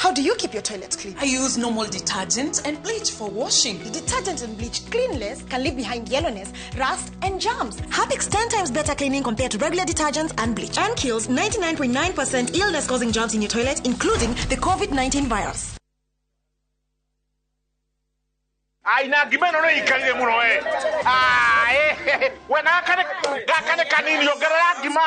How do you keep your toilet clean? I use normal detergent and bleach for washing. The detergent and bleach clean less can leave behind yellowness, rust, and germs. Harpic's 10 times better cleaning compared to regular detergents and bleach, and kills 99.9% illness-causing germs in your toilet, including the COVID-19 virus. Ai na ngima ĩno nĩ ikarire mũno we. Ai, we na gaka nĩ kanini, ongerera ngima,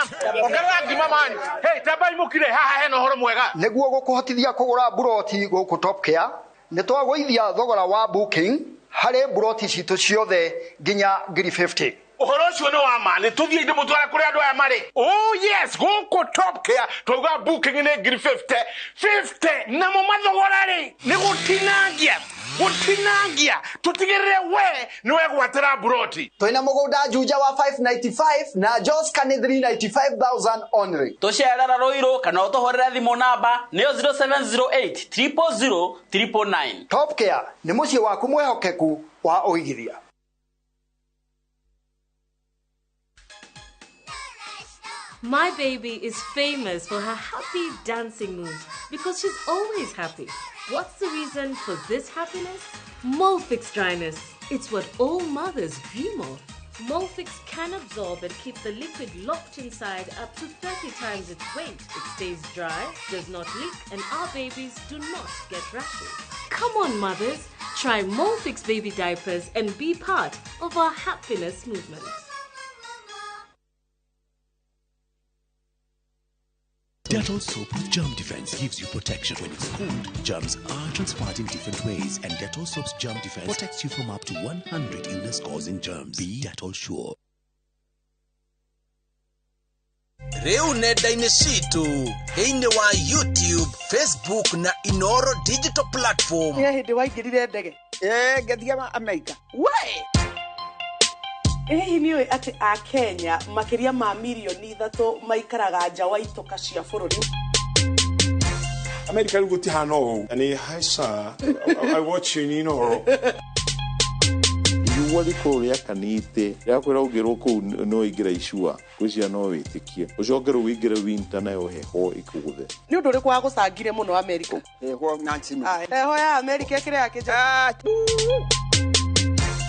ongerera ngima man. Hey, tambai mũkire haha hena ũhoro mwega. Nĩguo gũkũhotithia kũgũra mburoti gũkũ Top Care, nĩ twagũithia thogora wa booking harĩ mburoti citũ ciothe nginya ngiri 50. Ũhoro ũcio nĩ wa ma, nĩ tũthiĩ ndĩmũtware kũrĩa andũ aya marĩ. Oh yes, gũkũ Top Care twauga booking nĩ ngiri 50 50, namo mathogora rĩ nĩ gũtinangia gũtinangia, tũtigĩrĩre we nĩ wegwatĩra mburoti. Twĩna mũgũnda Juja wa 595 na Joska nĩ 395,000 only. Tũcerera Rũirũ kana ũtũhũrĩre thimũ namba nĩyo 0708 000 999. Top Care nĩ mũciĩ waku mwĩhokeku wa ũigithia. My baby is famous for her happy dancing moves because she's always happy. What's the reason for this happiness? Molfix dryness. It's what all mothers dream of. Molfix can absorb and keep the liquid locked inside up to 30 times its weight. It stays dry, does not leak, and our babies do not get rashes. Come on, mothers. Try Molfix baby diapers and be part of our happiness movement. Dettol soap with germ defense gives you protection when it's cold. Germs are transferred in different ways, and Dettol soap's germ defense protects you from up to 100 illness-causing germs. Be Dettol sure. Rĩu nenda-inĩ citũ thĩinĩ wa YouTube, Facebook na Inoro digital platform. Nĩ hĩndĩ waingĩrire ndege? Ngĩthiĩ Amerika. We! Hihi nĩ ũĩ atĩ Akenya makĩria ma mirioni 3 maikaraga nja wa itoka cia bũrũri? America rĩu gũtihana ũũ. Nĩ haica. I watch you in Inoro. Riũa rĩkorwo rĩakanĩte rĩakwĩra ũngĩrwo kũu no ĩingĩra icua ngwĩciria no wĩtĩkie ũcoke rĩu wĩingĩre winter nayo heho ĩkũgũthe. Nĩ ũndũ ũrĩkũ wagũcangire mũno Amerika? Heho Nancy. Heho ya Amerika ĩkĩrĩ ya kĩnja.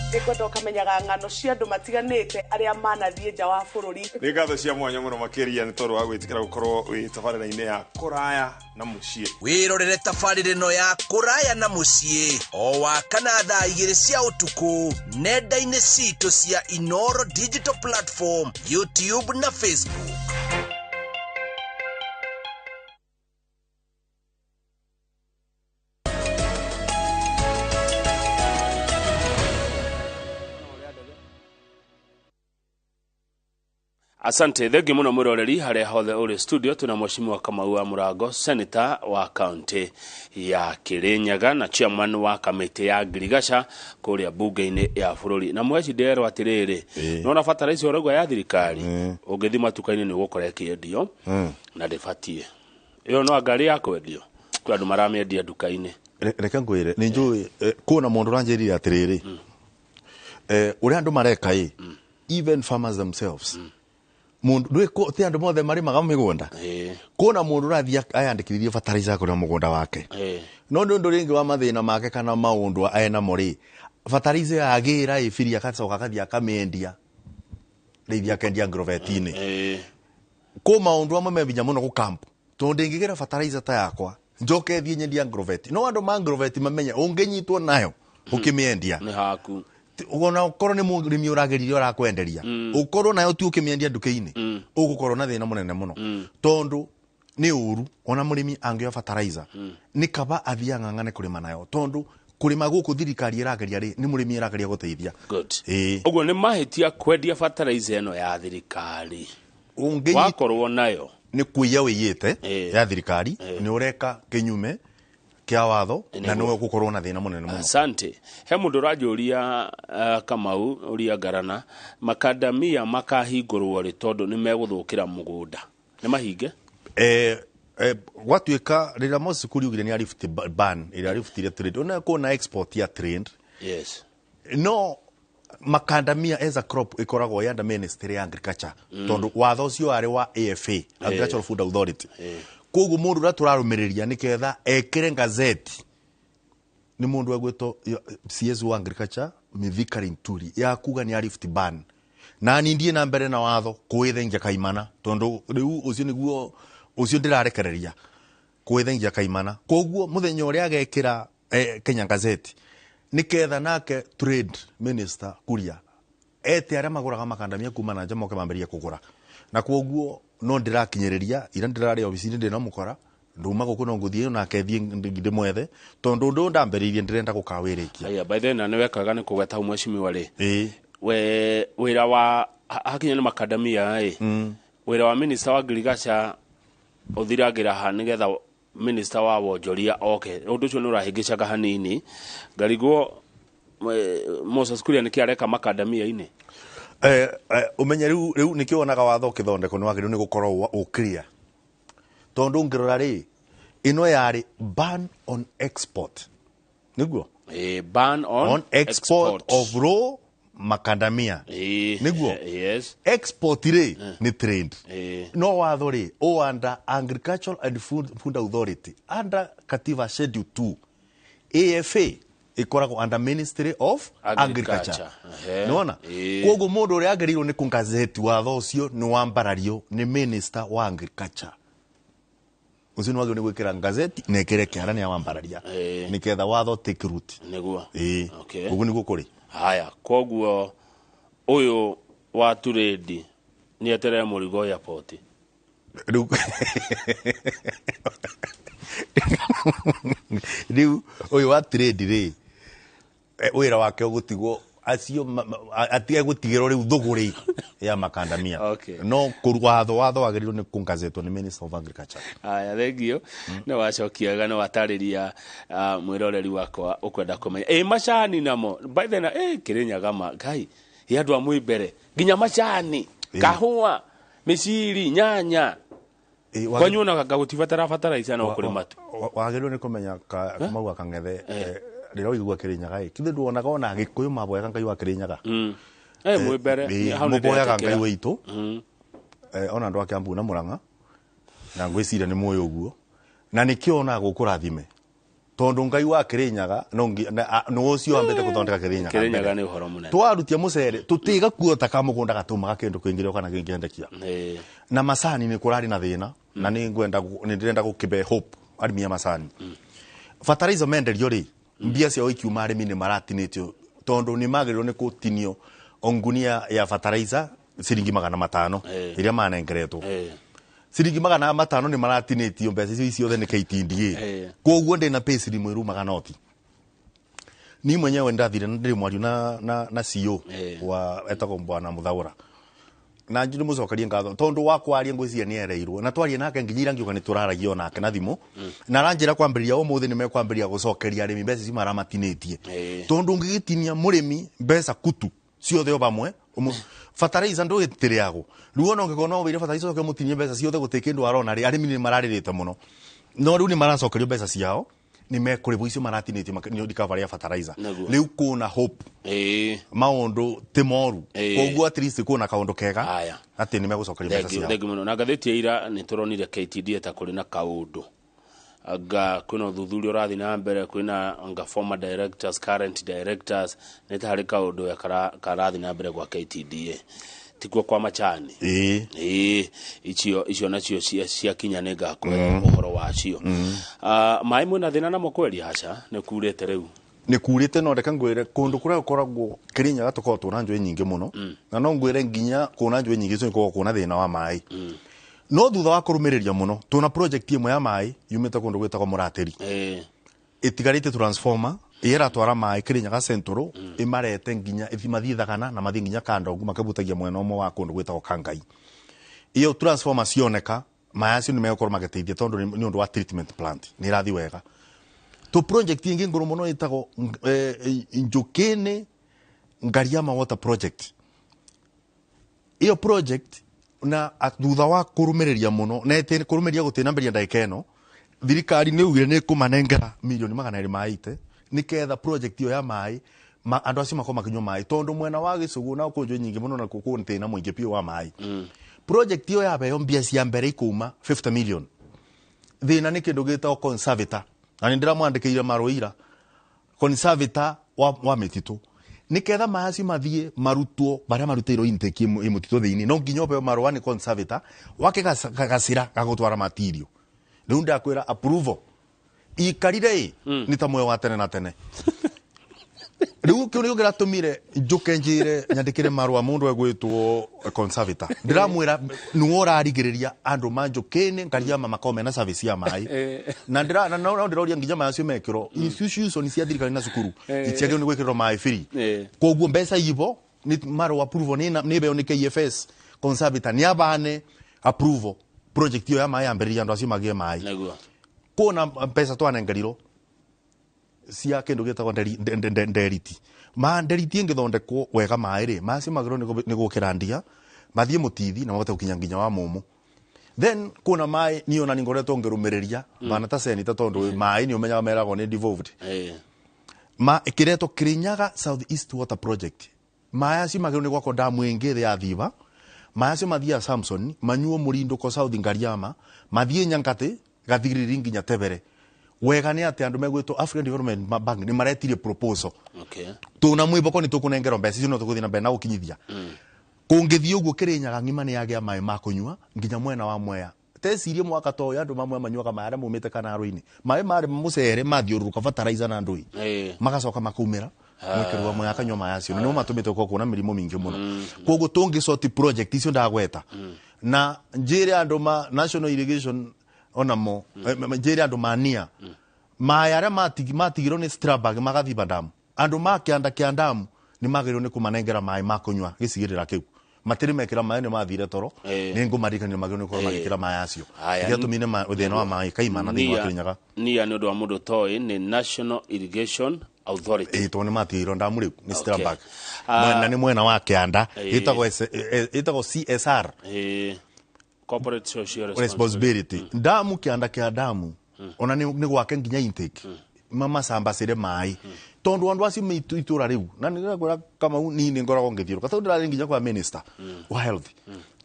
Nĩngwenda ũkamenyaga ng'ano cia andũ matiganĩte arĩa manathiĩ nja wa bũrũri. Nĩ ngatho cia mwanya mũno makĩria nĩ tondũ wa gwĩtĩkĩra gũkorwo wĩ tabarĩra-inĩ ya kũraya na mũciĩ. Wĩrorere tabarĩra ĩno ya kũraya na mũciĩ o wa kana thaa 2 cia ũtukũ nenda-inĩ citũ cia Inoro digital platform, YouTube na Facebook. Asante thengi muno mwiroreri haria hothe uri studio tuna mheshimiwa Kamau wa Murango, senator wa county ya Kirinyaga na chairman wa kamiti ya ngirigaca kuria bunge-ini ya bururi. Na mweci nderwo atiriri, nona fertilizer urauga ya thirikari ungithi matuka-ini ni ugukora ikiendio na ndibatie iyo no ngari ya kwendio kwi andu maramiendia nduka-ini. Reke ngwire ni njui kuona mundu uranjirire atiriri, uria andu mareka i even farmers themselves, mundu ndwi ti andu mothe marimaga migunda, kuona mundu urathia ayandikithirie fertilizer kuria mugunda wake, no ndu ndu ringi wa mathina make kana maundu ena mori fertilizer yagira ibiri akacoka akathia akamiendia rithi akendia grovetini ku maundu amwe me binya muno ku camp tondu ndingigira fertilizer ta yakwa njoke thie nyendia groveti, no andu ma groveti mamenye unginyitwo nayo ukimiendia ni haku ona ukorwo ni murimi urageririe urakwenderia ukorwo nayo ti ukimiendia nduka-ini ugukorwo na thina munene muno tondu ni uru ona murimi angioya fertilizer ni kaba athie ang'ang'ane kurima nayo tondu kurima guku thirikari irageria ri ni murimi irageria guteithia. Good. Uguo ni mahitia kwendia fertilizer ino ya thirikari wakorwo nayo ni kuiya wiyite ya thirikari ni ureka kinyume kia watho na niwe gukorwo na thina munene muno. Asante. He mundu uranjuria Kamau uria ngarana makadamia makahingurwo ri tondu ni meguthukira mugunda ni mahinge gwatuika rira Moses Kuria ugire ni arifuti ban ira arifutire trade ona kuona export ya trade. Yes. No makandamia as a crop ikoragwo ya under Ministry ya Agriculture tondu watho ucio ari wa AFA, Agricultural Food Authority. Koguo mundu uria turarumiriria niketha ekire gazeti ni mundu egwitwo CS wa Agriculture Mithika Linturi ya kuga ni arifuti ban na ni ndie na mbere na watho kwithengia kaimana tondu riu ucio niguo ucio ndirarekereria kwithengia kaimana. Koguo muthenya uria agekira Kenya Gazette niketha nake trade minister Kuria ete aria maguraga makandamia kuma na nja moke mambirie kugura na koguo no ndirakinyiriria ira ndirari ofisi ndi na mukora nduma guku no nguthie nake thie ndimwethe tondu ndu ndambiririe ndirenda gukawirikia. Aya, by then na niwekaga ni kugweta mheshimiwa ri we wira wa hakinya ni makadamia ĩ wira wa minister wa ngirigaca uthiragira ha nigetha minister wa wonjoria oke undu ucio ni urahingicaga hanini ngarigwo Moses Kuria niki areka makadamia-ini umenye riu nikio wonaga watho ukithondekwo ni wagiriirwo ni gukorwo ukiria tondu ngirora ri ino yari ban on export niguo ban on export of raw Macadamia. Niguo. Yes. Export rĩ nĩ trade. No watho rĩ o under Agricultural and Food Authority under Katiba Schedule 2, AFA ĩkoragwo under Ministry of Agriculture. Agriculture. Nĩwona? Koguo mũndũ ũrĩa agĩrĩirwo nĩ kũngazeti watho ũcio nĩ wambarario nĩ minister wa agriculture. Ũcio nĩ wagĩrĩirwo nĩ gwĩkĩra ngazeti na ĩkĩre kĩara nĩ awambararia nĩgetha watho take root. Niguo. Ĩĩ. Okay. Ũguo nĩguo kũrĩ. Haya, koguo ũyũ wa turedi nĩ eterere mũrigo airport. Rĩu ũyũ wa trade rĩ, wĩra wake ũgũtigwo acio atige gũtigĩrwo rĩu thũgũrĩ ya makandamia. Okay. No kũru watho wagĩrĩirwo nĩ kũngazetwo nĩ Minister of Agriculture. Aya, thengio. Nĩ wacokia wega, nĩ watarĩria mwĩroreri wakwa ũkwenda kũmenya ĩ macani namo by the na ĩ Kĩrĩnyaga ma ngai ĩ andũ a mwĩ mbere nginya macani, kahũa, mĩciri, nyanya. Kwanyu ona gagũtibatara bataraitha no kũrĩ matu. Wagĩrĩirwo nĩ kũmenya Kamau wa Kang'ethe, rĩrĩa ũigua Kĩrĩnyaga ĩ kithĩ nduonaga ona Agĩkũyũ maboyaga Ngai wa Kĩrĩnyaga? Mwĩ mbere. Hau nĩ mũboyaga ndĩretĩkĩra. Ngai witũ. Ona andũ a Kiambu na Murang'a na ngwĩciria nĩ mũĩ ũguo, na nĩkĩo ona gũkũrathime tondũ Ngai wa Kĩrĩnyaga no nĩ ũcio wambĩte gũthondeka Kĩrĩnyaga Kĩrĩnyaga mbere. nĩ ũhoro mũnene. Twarutia mũcere tũtiga kuota ka mũgũnda gatũmaga kĩndũ kĩngĩ kana kĩngĩendekia. Na macani nĩ kũrarĩ na thĩna na nĩ ngwenda nĩ ndĩrenda gũkĩbe hope arĩmi a macani. Fertilizer menderio rĩ, mbia ciao ikiuma arĩmi nĩ maratinĩtio tondũ nĩ magĩrĩirwo nĩ gũtinio o ngunia ya fertilizer ciringi 500 ĩrĩa manengeretwo. Ciringi 500 nĩ maratinĩtio mbeca icio ciothe nĩ KTDA. Koguo ndĩna payslip ĩrumaga noti. Ni mwenyewe ndathire ndĩ mwario na CEO wa etagwo Bwana Muthaura. Na njũ mũcokerie ngatho tondũ wa kwaria ngwĩciria nĩ ereirwo na twaria nake nginya ira ngiuga nĩ tũraragia onake na thimũ na aranjĩra kwambĩrĩria ũmũthĩ nĩ mekwambĩrĩria gũcokeria arĩmi mbeca icio maramatinĩtie tondũ ũngĩgĩtinia mũrĩmi mbeca kutu ciothe o vamwe fertilizer ndũgĩtĩrĩagwo rĩu ona ũngĩkorwo no wĩire fertilizer ũcoke mũtinie mbeca ciothe gũtirĩ kĩndũ arona rĩ, arĩmi nĩ mararĩrĩte mũno no rĩu nĩ maracokerio mbeca ciao nĩ mekũrĩhwo icio maratinĩtie nĩ recovery ya fertilizer. Rĩu kũna hope maũndũ ti moru, koguo at least kũna kaũndũ kega atĩ nĩ megũcokerio mbeca Thengiũ ciao. thengiũ mũno. Na ngathĩti ya ira nĩ tũronire KTDA ta kũrĩ na kaũndũ anga kwĩna ũthuthuria ũrathiĩ na mbere, kwĩna anga former directors, current directors, nĩ ta harĩ kaũndũ ya karathiĩ na mbere gwa KTDA tikuo kwa macani. Ĩĩ, icio nacio ciakinya nĩ ngakũhe ũhoro wacio. Maĩ mwĩna thĩna namo kweri? Aca, nĩ kurĩte rĩu. Nĩ kurĩte, no reke ngwĩre kũndũ kũrĩa gũkoragwo Kĩrĩnyaga tũkoragwo twĩna njũĩ nyingĩ mũno na no ngwĩre nginya kũna njũĩ nyingĩ icio nĩkoragwo kwĩna thĩna wa maĩ no thutha wa kũrũmĩrĩria mũno twĩna project ĩmwe ya maĩ yumĩte kũndũ gwĩtagwo Mũratĩri ĩtigarĩte transformer ĩratwara maĩ Kĩrĩnyaga Central ĩmarete nginya mathiĩ Thagana na mathiĩ nginya Kandongu makĩbutagia mwena ũmwe wa kũndũ gwĩtagwo Kangai. Iyo transformer cioneka maĩ acio nĩ megũkorwo magĩteithia tondũ nĩ ũndũ wa treatment plant nĩ ĩrathiĩ wega. Tũ project ĩngĩ ngũrũ mũno ĩtagwo Njũkĩnĩ Ngariama Water Project. Iyo project na thutha wa kũrũmĩrĩria mũno na ĩtĩ kũrũmĩrĩria gũtĩ na mbere ndagĩka ĩno thirikari nĩ ugire nĩ ĩkũmanengera milioni 280 nĩketha project ĩyo ya maĩ andũ acio makorwo makĩnyua maĩ tondũ mwena wa Gĩcũgũ na kũ njũĩ nyingĩ mũno na kũ thĩna mũingĩ biũ wa maĩ. Project ĩyo yabeo mbia cia mbere ikuma 50 million. Thĩna nĩ kĩndũ gĩtagwo conservator na nĩ ndĩramwandĩkĩire marũa ira conservator wa mĩtitũ nĩketha maĩ acio mathiĩ marutwo barĩa marutĩirwo intake ĩ mũtitũ thĩinĩ no nginya ũheo marũa nĩ conservator wake gacĩra gagũtwara material. Rĩu ndakwĩra approval ikarire ĩ nĩ ta muoyo wa tene na tene. Rĩu kĩu nĩkĩo kĩratũmire njũke njĩre nyandĩkĩre marũa mũndũ egwĩtwo conservator ndĩramwĩra nĩwe ũrarigĩrĩria andũ ma Njũkĩnĩ Ngariama makorwo mena service ya maĩ na no ndĩroria nginya maĩ acio mekĩrwo institution cia thirikari na cukuru itiagĩrĩirwo nĩ gwĩkĩrwo maĩ free. Koguo mbeca ibo nĩ marũa approval nĩ beo nĩ KFS conservator nĩ abane approval project ĩyo ya maĩ yambĩrĩria andũ acio magĩe maĩ. Nĩguo. Kũna mbeca twanengerirwo cia kĩndũ gĩtagwo nderiti. Ma nderiti ĩngĩthondekwo wega maĩ rĩ, maĩ acio magĩrĩirwo nĩ gũkĩra ndia mathiĩ mũtithi na mahote gũkinya nginya wa mũmũ. Then kũna maĩ niĩ ona nĩ ngoretwo ngĩrũmĩrĩria bana ta seneta tondũ maĩ nĩ ũmenyaga meragwo nĩ devolved. Ma ĩkĩretwo Kĩrĩnyaga South East Water Project. Maĩ acio magĩrĩirwo nĩ gwakwo ndamu ĩngĩ thĩ ya Thiba. Maĩ acio mathiĩ Samson, manyuo Mũrindũko South Ngariama, mathiĩ Nyankatĩ, Gathigiriri nginya Tebere. Wega nĩ atĩ andũ megwĩtwo African Development Bank nĩ maretirie proposal. Tuna mwĩboko nĩ tũkũnengerwo mbeca icio no tũgũthiĩ na mbere na gũkinyithia. Kũngĩthiĩ ũguo Kĩrĩnyaga ng'ima nĩ yagĩa maĩ ma kũnyua nginya mwena wa Mwea. Tecirie mwaka ta ũyũ andũ ma Mwea manyuaga maĩ arĩa maumĩte Kanarũ-inĩ. Maĩ marĩ mũcere mathiũrũrũka fertilizer na ndũĩ. Magacoka makaumĩra mwĩkĩri wa Mwea akanyua maĩ acio. Na nĩmo matũmĩte gũkorwo kwĩna mĩrimũ mĩingĩ mũno. Koguo tũngĩcoti project icio ndagweta. Na njĩre andũ ma National Irrigation onamo, njĩre andũ ma NIA, maĩ arĩa matigirwo nĩ Strabag magathiba ndamu. Andũ ma kĩanda kĩa ndamu nĩ magĩrĩirwo nĩ kũmanengera maĩ ma kũnyua gĩcigĩrĩra kĩu. Matirĩ mekĩra maĩ nĩ mathire toro. Nĩ ngũmaririkania magĩrĩirwo nĩ gũkorwo magĩkĩra maĩ acio. Gĩatũmire thĩna wa maĩ kaimana thĩinĩ wa Kĩrĩnyaga. NIA nĩ ũndũ wa mũndũ ũtoĩ nĩ National Irrigation Authority. Tondũ nĩ matigĩirwo ndamu rĩu nĩ Strabag. Mwena nĩ mwena wa kĩanda. Ĩtagwo CSR. Corporate Social Responsibility. Ndamu kĩanda kĩa ndamu. Ona nĩ gwake nginya intake. Mamacambacĩre maĩ. Tondũ andũ acio me itũra rĩu. Na nĩ ndĩrakwĩra Kamau niĩ nĩ ngoragwo ngĩthiũrũka. Tondũ ndĩrarĩ nginya kwa minister wa health.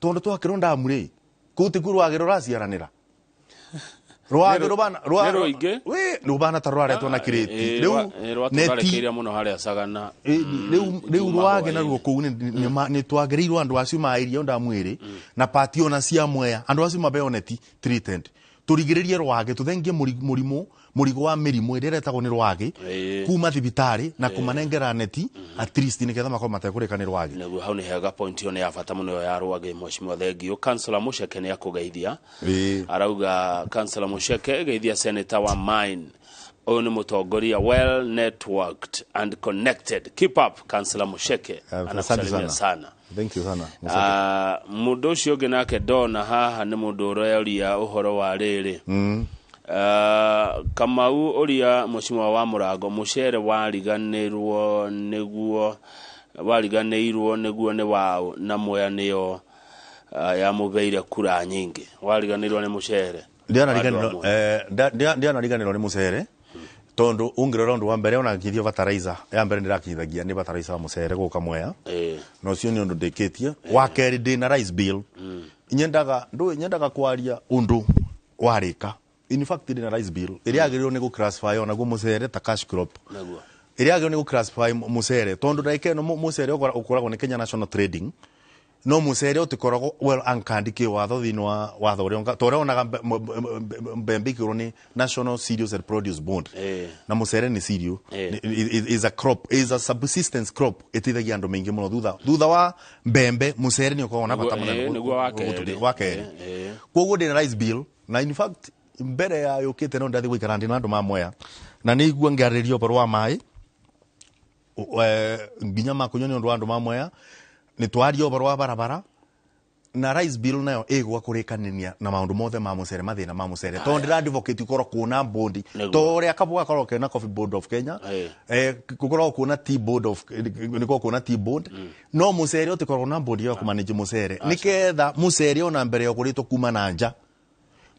Tondũ twakĩrwo ndamu rĩ, kũu tikuo rwagĩ rũraciaranĩra. Rwagĩ rũbana, Nĩ rũingĩ? Wĩ, rũbana ta rũraretwo na kĩrĩti. Rĩu Rwatũtharĩkĩire mũno harĩa Sagana. Rĩu rwagĩ naruo kũu nĩ twagĩrĩirwo andũ acio maĩrio ndamu ĩrĩ, na pati ona cia Mwea, andũ acio mabeo neti treated. Tũrigĩrĩrie rwagĩ, tũthengie mũrigo wa mĩrimũ ĩrĩa ĩretagwo nĩ rwagĩ kuma thibitarĩ na kũmanengera neti at least nĩgetha makorwo matekũrĩka nĩ rwagĩ. Nĩguo hau nĩ hega, point ĩyo nĩ ya bata mũno ya rwagĩ. Mheshimiwa Thengio, Councillor Mũceke nĩ akũgeithia. Arauga Councillor Mũceke geithia Senator wa Mine. Ũyũ nĩ mũtongoria well networked and connected. Keep up Councillor Mũceke. Asante Anakusalimia sana. sana. Thank you sana, Mũceke. Mũndũ ũcio ũngĩ nake ndona haha nĩ mũndũ ũroria ũhoro wa rĩrĩ. Kamau ũria mheshimiwa wa Mũrango, mũcere wariganĩrwo nĩguo, wariganĩirwo nĩguo nĩ waũ na Mwea nĩyo yamũbeire kura nyingĩ. Wariganĩrwo nĩ mũcere. Ndianariganĩrwo nĩ mũcere tondu ungirora undu wa mbere ona ngithio fertilizer ya mbere ndirakiithagia ni fertilizer wa mucere guka Mwea. Na ucio ni undu ndikitie. Wa keri ndina rice bill. Nyendaga ndu nyendaga kwaria undu warika. In fact ndina rice bill iria agiriro ni gu classify ona guo mucere ta cash crop. Naguo. Iria agiriro ni gu classify mucere tondu ndaika ino mucere ukoragwo ni Kenya National Trading. No mucere utikoragwo well anchored ki watho thiini wa watho uria unga to onaga mbembe ikirwo ni National Cereals and Produce Board. Na mucere ni cereal. Is a crop, is a subsistence crop iteithagia andu maingi muno thutha wa mbembe mucere ni ukoragwo na bata muno Niguo wa keri. Wa keri. Koguo ndina rice bill na in fact mbere ya yukite no ndathi guikara ndina andu ma Mwea na ni igua ngiarĩria ũhoro wa maĩ nginya makunyua ni undu wa andu ma Mwea ni twaria ũhoro wa barabara na rice bill nayo ĩgwa kũrĩkanĩria na maũndũ mothe ma mũcere mathĩna ma mũcere tondũ ndĩra advocate ũkorwo kuona board to ũrĩa kabwa gakorwo kena Coffee Board of Kenya, gũkorwo kuona Tea Board of, nĩkorwo kuona Tea Board no mũcere ũtikorwo na board ya kũmanage mũcere nĩketha mũcere ona mbere ya ũgũrĩtwo kuma na nja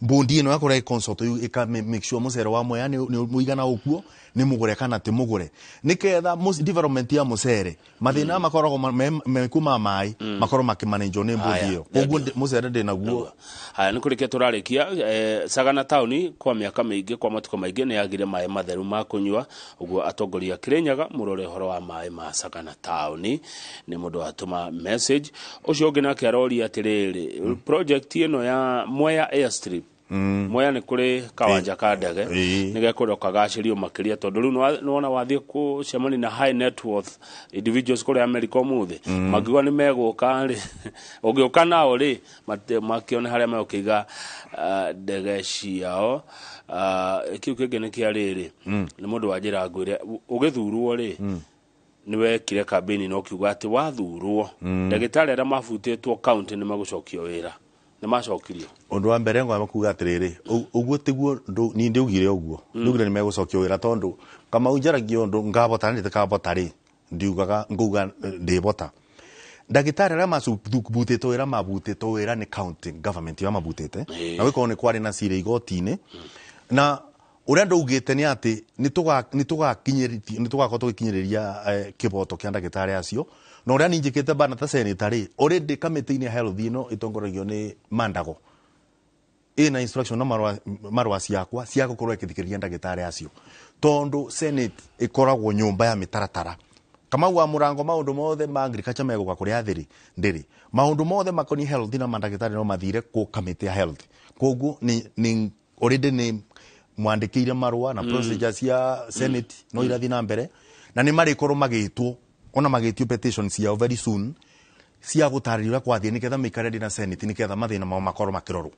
board ĩno yakorwo ĩ consult yu ĩka make sure mũcere wa Mwea nĩ mũigana ũkuo nĩ mũgũre kana ti mũgũre nĩketha development ya mũcere mathĩna makoragwo me kuma maĩ makorwo makĩmanagwo nĩ board ĩyo. Koguo mũcere ndĩ naguo. Haya, nĩ kũrĩkia tũrarĩkia. Sagana taũni kwa mĩaka mĩingĩ kwa matukũ maingĩ nĩ yagire maĩ matheru ma kũnyua ũguo atongoria Kĩrĩnyaga mũrore ũhoro wa maĩ ma Sagana taũni nĩ mũndũ watũma message. Ũcio ũngĩ nake aroria atĩrĩrĩ, project ĩno ya Mwea Airstrip Mwea nĩ kũrĩ kawanja ka ndege nĩ gekwendwo kagacĩrio makĩria tondũ rĩu nĩwona wathiĩ gũcemania na high net worth individuals kũrĩa America ũmũthĩ makiuga nĩ megũka rĩ ũngĩũka nao rĩ makĩone harĩa megũkĩiga ndege ciao. Kĩu kĩngĩ nĩ kĩa rĩrĩ nĩ mũndũ wa njĩra ngwĩre ũgĩthurwo rĩ nĩ wekire campaign na ũkiuga atĩ wathurwo ndagĩtarĩ arĩa mabutĩtwo county nĩ megũcokio wĩra nĩ macokirio. Ũndũ wa mbere ngwamba kuga atĩrĩrĩ ũguo tiguo niĩ ndiugire ũguo ndiugire nĩ megũcokio wĩra tondũ Kamau njaragia ũndũ ngabota na ndĩkabota rĩ ndiugaga ngauga ndĩbota. Ndagĩtarĩ arĩa macubutĩtwo wĩra mabutĩtwo wĩra nĩ county government ya mabutĩte na gũkorwo nĩ kwarĩ na cira igoti-inĩ na Ũrĩa ndaugĩte nĩ atĩ nĩ tũgakorwo tũgĩkinyĩrĩria kĩboto kĩa ndagĩtarĩ acio, na ũrĩa niĩ njĩkĩte bana ta senator rĩ, already kamĩtĩ-inĩ ya health ĩno ĩtongoragio nĩ Mandago ĩna instruction na marũa ciakwa cia gũkorwo ĩkĩthikĩrĩria ndagĩtarĩ acio, tondũ Senate ĩkoragwo nyũmba ya mĩtaratara. Kamau wa Mũrango, maũndũ mothe ma agriculture megũka kũrĩa athĩrĩ ndĩrĩ, maũndũ mothe makoniĩ health na mandagĩtarĩ no mathire kũ kamĩtĩ ya health. Koguo nĩ already nĩ mwandĩkĩire marũa na procedure cia Senate no irathiĩ na mbere, na nĩ marĩkorwo magĩtwo ona magĩtio petition ciao very soon cia gũtarĩria ũrĩa kwathiĩ, nĩgetha mĩikare ndĩ na Senate, nĩgetha mathĩna mao makorwo makĩrorwo,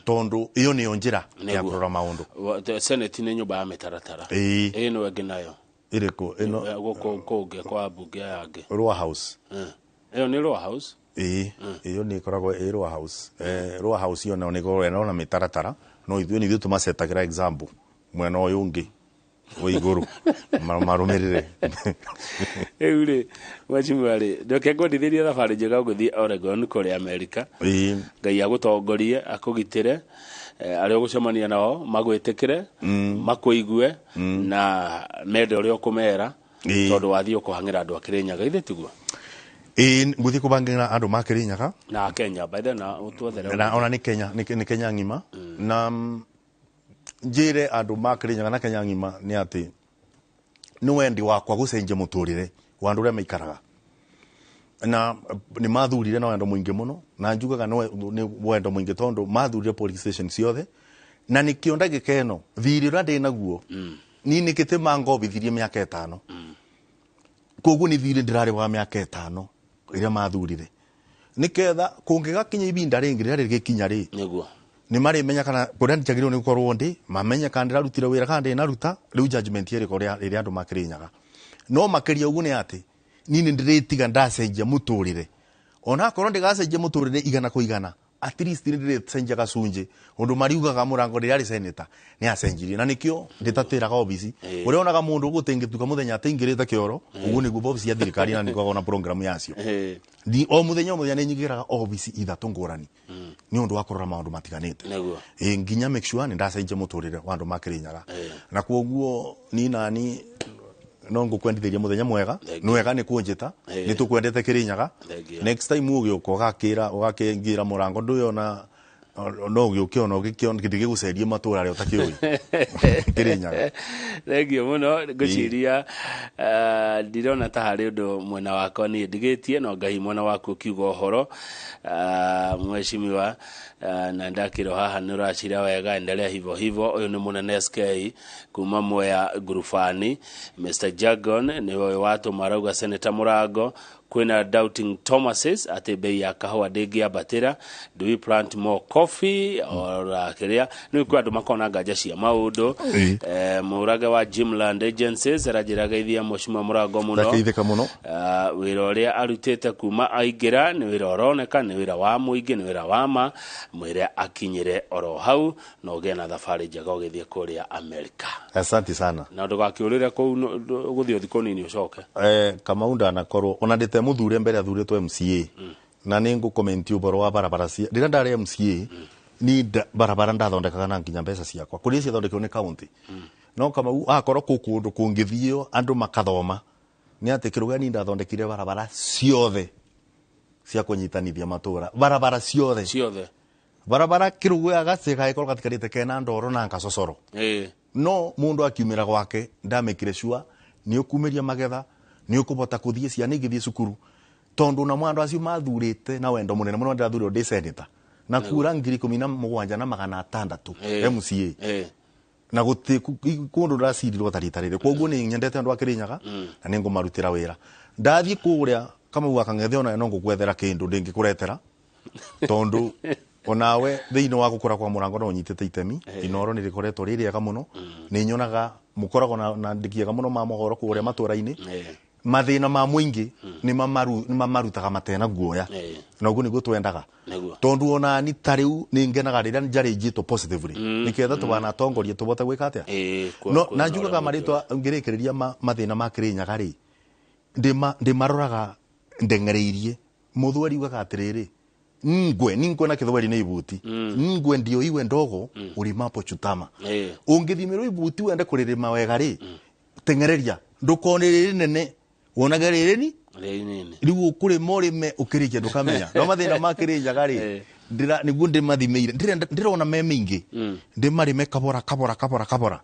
tondũ ĩyo nĩyo njĩra ya kũrora maũndũ. Senate nĩ nyũmba ya mĩtaratara. Ĩĩ. Ĩno ĩngĩ nayo Ĩrĩkũ ĩno? Gũkũ kũngĩ kwa mbunge aya angĩ. Lower House. Ĩyo nĩ Lower House. Ĩĩ, ĩyo nĩ ĩkoragwo ĩ Lower House. Lower House ĩyo nayo nĩ ĩkoragwo ĩna mĩtaratara, no ithuĩ nĩ ithuĩ tũmacetagĩra example mwena ũyũ ũngĩ wĩ igũrũ marũmĩrĩre. Rĩu rĩ, mheshimiwa rĩ, ndeke ngwendithĩrie thabarĩ njega ũgĩthiĩ Oregon kũrĩa Amerika. Ngai agũtongorie, akũgitĩre, arĩa ũgũcemania nao magwĩtĩkĩre, makũigue na mende ũrĩa ũkũmera, tondũ wathiĩ ũkũhang'ĩra andũ a Kĩrĩnyaga, ithe tiguo? Ĩĩ, ngũthiĩ kũbangĩra andũ ma Kĩrĩnyaga na Kenya by then, na ũtwethere. Na ona nĩ Kenya, nĩ Kenya ng'ima, na njĩre andũ ma Kĩrĩnyaga na Kenya ng'ima nĩ atĩ nĩ wendi wakwa gũcenjia mũtũrĩre wa andũ ũrĩa maikaraga, na nĩ mathurire na wendo mũingĩ mũno, na njugaga nĩ wendo mũingĩ tondũ mathurire police station ciothe, na nĩkĩo ndagĩka ĩno thirĩ ũrĩa ndĩ naguo niĩ nĩkĩte mangobithirie mĩaka 5. Koguo nĩ thirĩ ndĩrarĩ wa mĩaka 5 ĩrĩa mathurire, nĩketha kũngĩgakinya ibinda rĩngĩ rĩrĩa rĩgĩkinya rĩ, nĩguo nĩ marĩmenya kana kũrĩa njagĩrĩirwo nĩ gũkorwo ndĩ, mamenye kana ndĩrarutire wĩra kana ndĩnaruta. Rĩu judgment ĩrĩko rĩrĩa andũ makĩrĩnyaga. No makĩria ũguo nĩ atĩ niĩ nĩ ndĩrĩtiga ndacenjia mũtũrĩre, onakorwo ndĩgacenjia mũtũrĩre igana kwa igana, at least nĩ ndĩrĩcenjia gacunjĩ ũndũ mariugaga Mũrango rĩrĩa arĩ senator nĩ acenjirie, na nĩkĩo ndĩtatĩraga obici. Ũrĩa onaga mũndũ ũgũtĩngĩtuka mũthenya ataingĩrĩte kĩoro, ũguo nĩguo obici ya thirikari na nĩkoragwo na program yacio. O mũthenya o mũthenya nĩ nyingĩraga obici 3 ngũrani nĩ ũndũ wa kũrora maũndũ matiganĩte. Ĩĩ, nginya make sure nĩ ndacenjia mũtũrĩre wa andũ makĩrĩnyaga, na kwoguo ni nani no ngũkwendithĩria mũthenya mwega. Nĩ wega nĩ kũnjĩta, nĩ tũkwendete Kĩrĩnyaga. Next time ũgĩũka ũgakĩra ũgakĩngira Mũrango ndũyona no ũgĩũke ona ũgĩkĩona ndĩgĩgũcerie matũra rĩa ũtakĩũĩ Kĩrĩnyaga. Thengio mũno. Ngwĩciria ndirona ta harĩ ũndũ mwena wakwa niĩ ndigĩtie, no Ngai mwena waku ũkiuga ũhoro, mheshimiwa, na ndakĩrwo haha nĩ ũracira wega, endelea hivyo hivyo. Ũyũ nĩ mũnene SK kuma Mwea Ngurubani. Mr Jagon nĩwe watũma, arauga Senator Mũrango, kwĩna doubting Thomases atĩ bei ya kahũa ndĩngĩambatĩra. Do we plant more coffee or kĩrĩa nĩ kwĩ andũ makona nganja cia maũndũ. Mũrage wa Jimland Agencies aranjĩra geithia mheshimiwa Mũrango mũno. Ndakeithĩka mũno. Wĩra ũrĩa arutĩte kuma aingĩra nĩ wĩra ũroneka, nĩ wĩra wa mũingĩ, nĩ wĩra wa ma. Mwĩre akinyĩre oro hau, na ũgĩe na thabarĩ njega ũgĩthiĩ kũrĩa Amerika. Asante sana. Na ndũgakĩũrĩre kũu, ũgũthiĩ thikũ nini ũcoke. Kamau ndanakorwo ona ndĩte mũthure mbere athurĩtwo MCA, na nĩ ngũkomenti ũhoro wa barabara cia rĩrĩa ndarĩ MCA. Ni barabara ndathondekaga na nginya mbeca ciakwa kũrĩa ciathondekirwo nĩ county. No Kamau akorwo kũ kũndũ kũngĩthio andũ makathoma nĩ atĩ kĩrũga ni ndathondekire barabara ciothe cia kũnyitanithia matũra, barabara ciothe ciothe. Barabara kĩrũga gacĩga gagĩkorwo gatikarĩte kena ndoro na gacocoro, no mundu akiumira gwake ndamekire sure ni ukumiria magetha, ni ukubota kuthie ciana igithie cukuru, tondu na mwandu acio mathurite na wendo munene muno. Ndirathurirwo ndi senator na kura 17,600 MCA, na guti kundu ndiracirirwo ta rita rĩrĩ. Koguo nĩ nyendete andũ a Kĩrĩnyaga na nĩ ngũmarutĩra wĩra. Ndathiĩ kũrĩa Kamau wa Kang'ethe, ona no ngũgwethera kĩndũ ndĩngĩkũretera, tondu onawe thĩinĩ wa gũkũra kwa Mũrango no ũnyitĩte itemi. Inoro nĩ rĩkoretwo rĩ rĩega mũno, nĩ nyonaga mũkoragwo na andĩki ega mũno ma mohoro kũrĩa matũra-inĩ. Mathĩna ma mũingĩ nĩ mamarutaga matena guoya, na ũguo nĩguo twendaga, tondu ona ni ta rĩu nĩ ngenaga rĩrĩa njarĩnjĩtwo positively, nĩketha tũbanatongoria tũbote gwĩka atĩa. No na njugaga marĩtwa ngĩrĩkĩrĩria mathĩna ma Kĩrĩnyaga rĩ, ndĩmaroraga ndeng'ereirie. Mũthweri ugaga atĩrĩrĩ, Ngwe ningwe na kithweri ni ibuti. Ngwe ndio iwe ndogo ulimapo chutama. Ungithimirwo ibuti wende kuririma wega ri tengereria ndukone riri nene wonage riri ni riu ukurima urime ukirikia ndukamenya no mathina ma Kirinyaga ri ndira niguo ndimathimeire ndirona me mingi ndimarime kabora kabora kabora kabora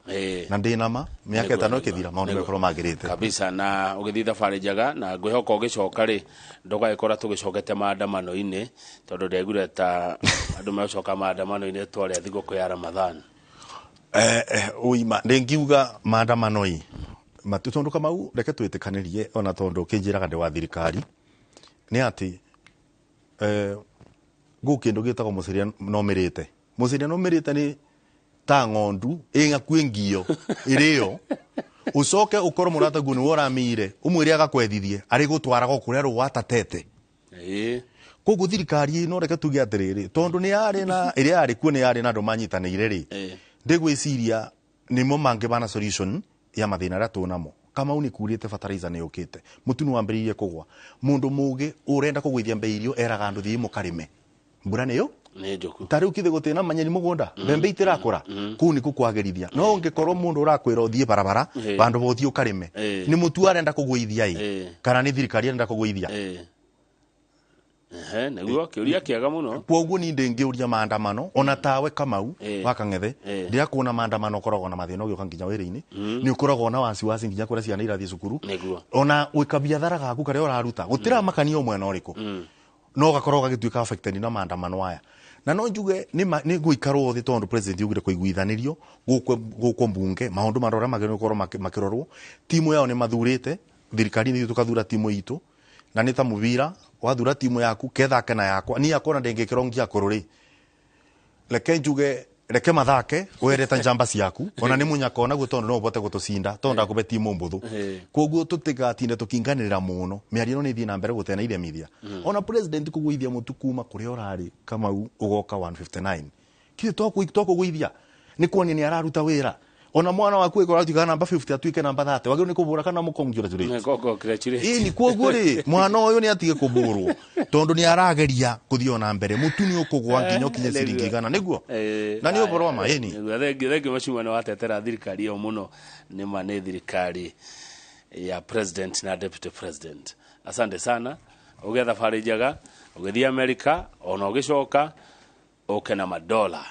na ndinama miaka 5 ikithira maundu mekorwo magirite kabisa. Na ugithii thabarĩ njega na ngwihoka ũgĩcoka rĩ ndũgagĩkora tũgĩcokete maandamano-inĩ tondũ ndaiguire ta andũ megũcoka maandamano-inĩ twarĩa thigũkũ ya Ramadhan. Uima ndingiuga maandamano-ĩ matu tondu Kamau reke twĩtĩkanĩrie ona tondu kĩnjĩraga ndĩ wa thirikari nĩ atĩ gũ kĩndũ gĩtagwo mũciria nomĩrĩte. Mũciria nomĩrĩte nĩ ta ng'ondu ĩng'akuĩ ngio ĩrĩo ucoke ukorwo mũrataguo nĩwe ũramĩire ũmwĩre agakwethithie arĩ gũtwaraga kũrĩa rũgwatatete. Koguo thirikari ĩno reke tuge atĩrĩrĩ tondu nĩ yarĩ na ĩrĩa yarĩ kuo nĩ yarĩ na andũ manyitanĩire rĩ ndĩgwĩciria nĩmo mangĩbana solution ya mathĩna arĩa tũnamo. Kamau nĩ kurĩte fertilizer nĩ yũkĩte mũtu nĩ wambĩrĩirie kũgwa mũndũ mũgĩ ũrenda kũgũithia mbei irio eraga andũ thiĩ mũkarĩme mbura nĩyo nĩ njũku ta rĩu kithe gũtĩ na manyeni mũgũnda mbembe itirakũra kũu nĩkuo kwagĩrithia. No ũngĩkorwo mũndũ ũrakwĩra ũthiĩ barabara vandũ va ũthiĩ ũkarĩme nĩ mũtu arenda kũgũithia ĩ kana nĩ thirikari arenda kũgũithia. Nĩguo kĩũria kĩega mũno. Kwoguo ni ndĩngĩũria maandamano ona tawe Kamau wa Kang'ethe ndĩrakuona maandamano ũkoragwo na mathĩna ũgĩũka nginya wĩra-inĩ nĩ ũkoragwo na wasiwasi nginya kũrĩa ciana irathiĩ cukuru ona gwĩka biathara gaku karĩa ũraruta gũtiramakania mwena ũrĩkũ no gakorwo gagĩtuĩka affected na maandamano aya. Na no njuge nĩ gũikarwo thĩ tondu president yugire kũiguithanĩrio gũkũ mbunge maũndũ marĩa magĩrĩirwo gũkorwo makĩrorwo timu yao nĩ mathurĩte thirikari nĩ tũkathura timu itũ na nĩ ta mũbira wathura timu yaku kethake na yakwa ni yakwa na ndĩngĩkĩrwo ngia kũrũ rĩ reke njuge reke mathake were ta njamba ciaku ona nĩ mũnyaka onaguo tondu no ũbote gũtũcinda tondu ndakũbe timu mbũthũ koguo tũtigatinde tũkinganĩrĩra mũno mĩario ĩno nĩ ĩthiĩ na mbere gũtena iremithia ona president kũgũithia mũtu kuma kũrĩa ũrarĩ Kamau ũgoka 159 kithĩ twakũgũithia nĩ kuonia nĩ araruta wĩra ona mwana waku ĩkorwo atuĩkaga namba 50 atuĩke namba 30 wagĩrĩirwo nĩ kũbũra kana mũcongratulate. Ĩni koguo rĩ mwana ũyũ nĩ atige kũbũrwo tondu nĩ arageria kũthiĩ ona mbere mũtu nĩ ũkũgwa nginya ũkinye ciringi igana nĩguo na nĩ ũhoro wa ma. Ĩni thengi Mheshimiwa nĩ watetera thirikari ĩyo mũno nĩ ma nĩ thirikari ya president na deputy president. Asante sana ũgĩe thabarĩ njega ũgĩthiĩ America ona ũgĩcoka ũke na madola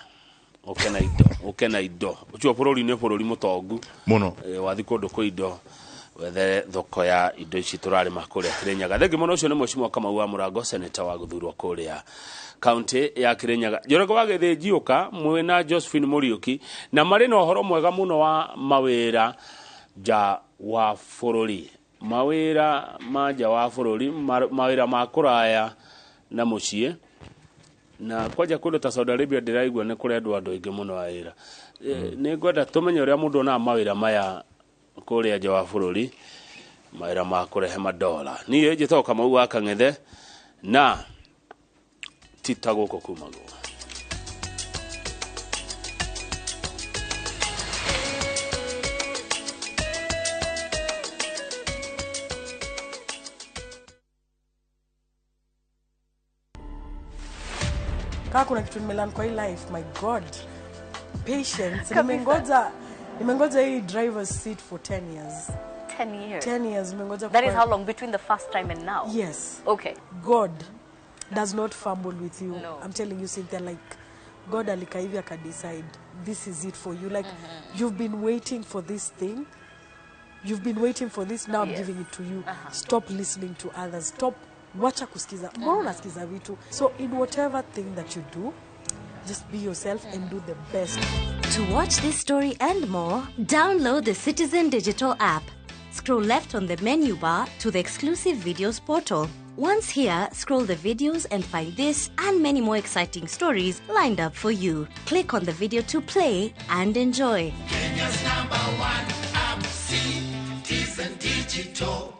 ũke na indo ũke na indo ũcio bũrũri nĩ bũrũri mũtongu mũno wathi kũndũ kwĩ indo wethere thoko ya indo ici tũrarĩma kũrĩa Kirinyaga. Thengi mũno ũcio nĩ Mheshimiwa Kamau wa Mũrango senator wa gũthurwo kũrĩa kaunti ya Kirinyaga. Njoroge wa Gĩthĩnjiũka mwĩna Josephine Mũriũki na marĩ na ũhoro mwega mũno wa mawĩra nja wa bũrũri mawĩra ma nja wa bũrũri mawĩra ma kũraya na mũciĩ na kwanja kũndũ ta Saudi Arabia ndĩraigua nĩ kũrendwo andũ aingĩ mũno a wĩra. Nĩ ngwenda tũmenye ũrĩa mũndũ onaga mawĩra maya kũrĩa nja wa bũrũri mawĩra ma kũrehe madola. Niĩ njĩtagwo Kamau wa Kang'ethe na ti ta gũkũ kumagwo. Kuna kitu nimelearn kwa hii life, my God. Patience. Nimengoja hii driver's seat for 10 years. 10 years. 10 years nimengoja. That is how long between the first time and now? Yes. Okay. God does not fumble with you. No. I'm telling you, Cynthia, like God alikaa hivi aka decide this is it for you. Like you've been waiting for this thing. You've been waiting for this. Now I'm giving it to you. Stop listening to others. Stop wacha kusikiza. Mbona unasikiza vitu? So in whatever thing that you do, just be yourself and do the best. To watch this story and more, download the Citizen Digital app. Scroll left on the menu bar to the exclusive videos portal. Once here, scroll the videos and find this and many more exciting stories lined up for you. Click on the video to play and enjoy. Kenya's #1 app, Citizen Digital.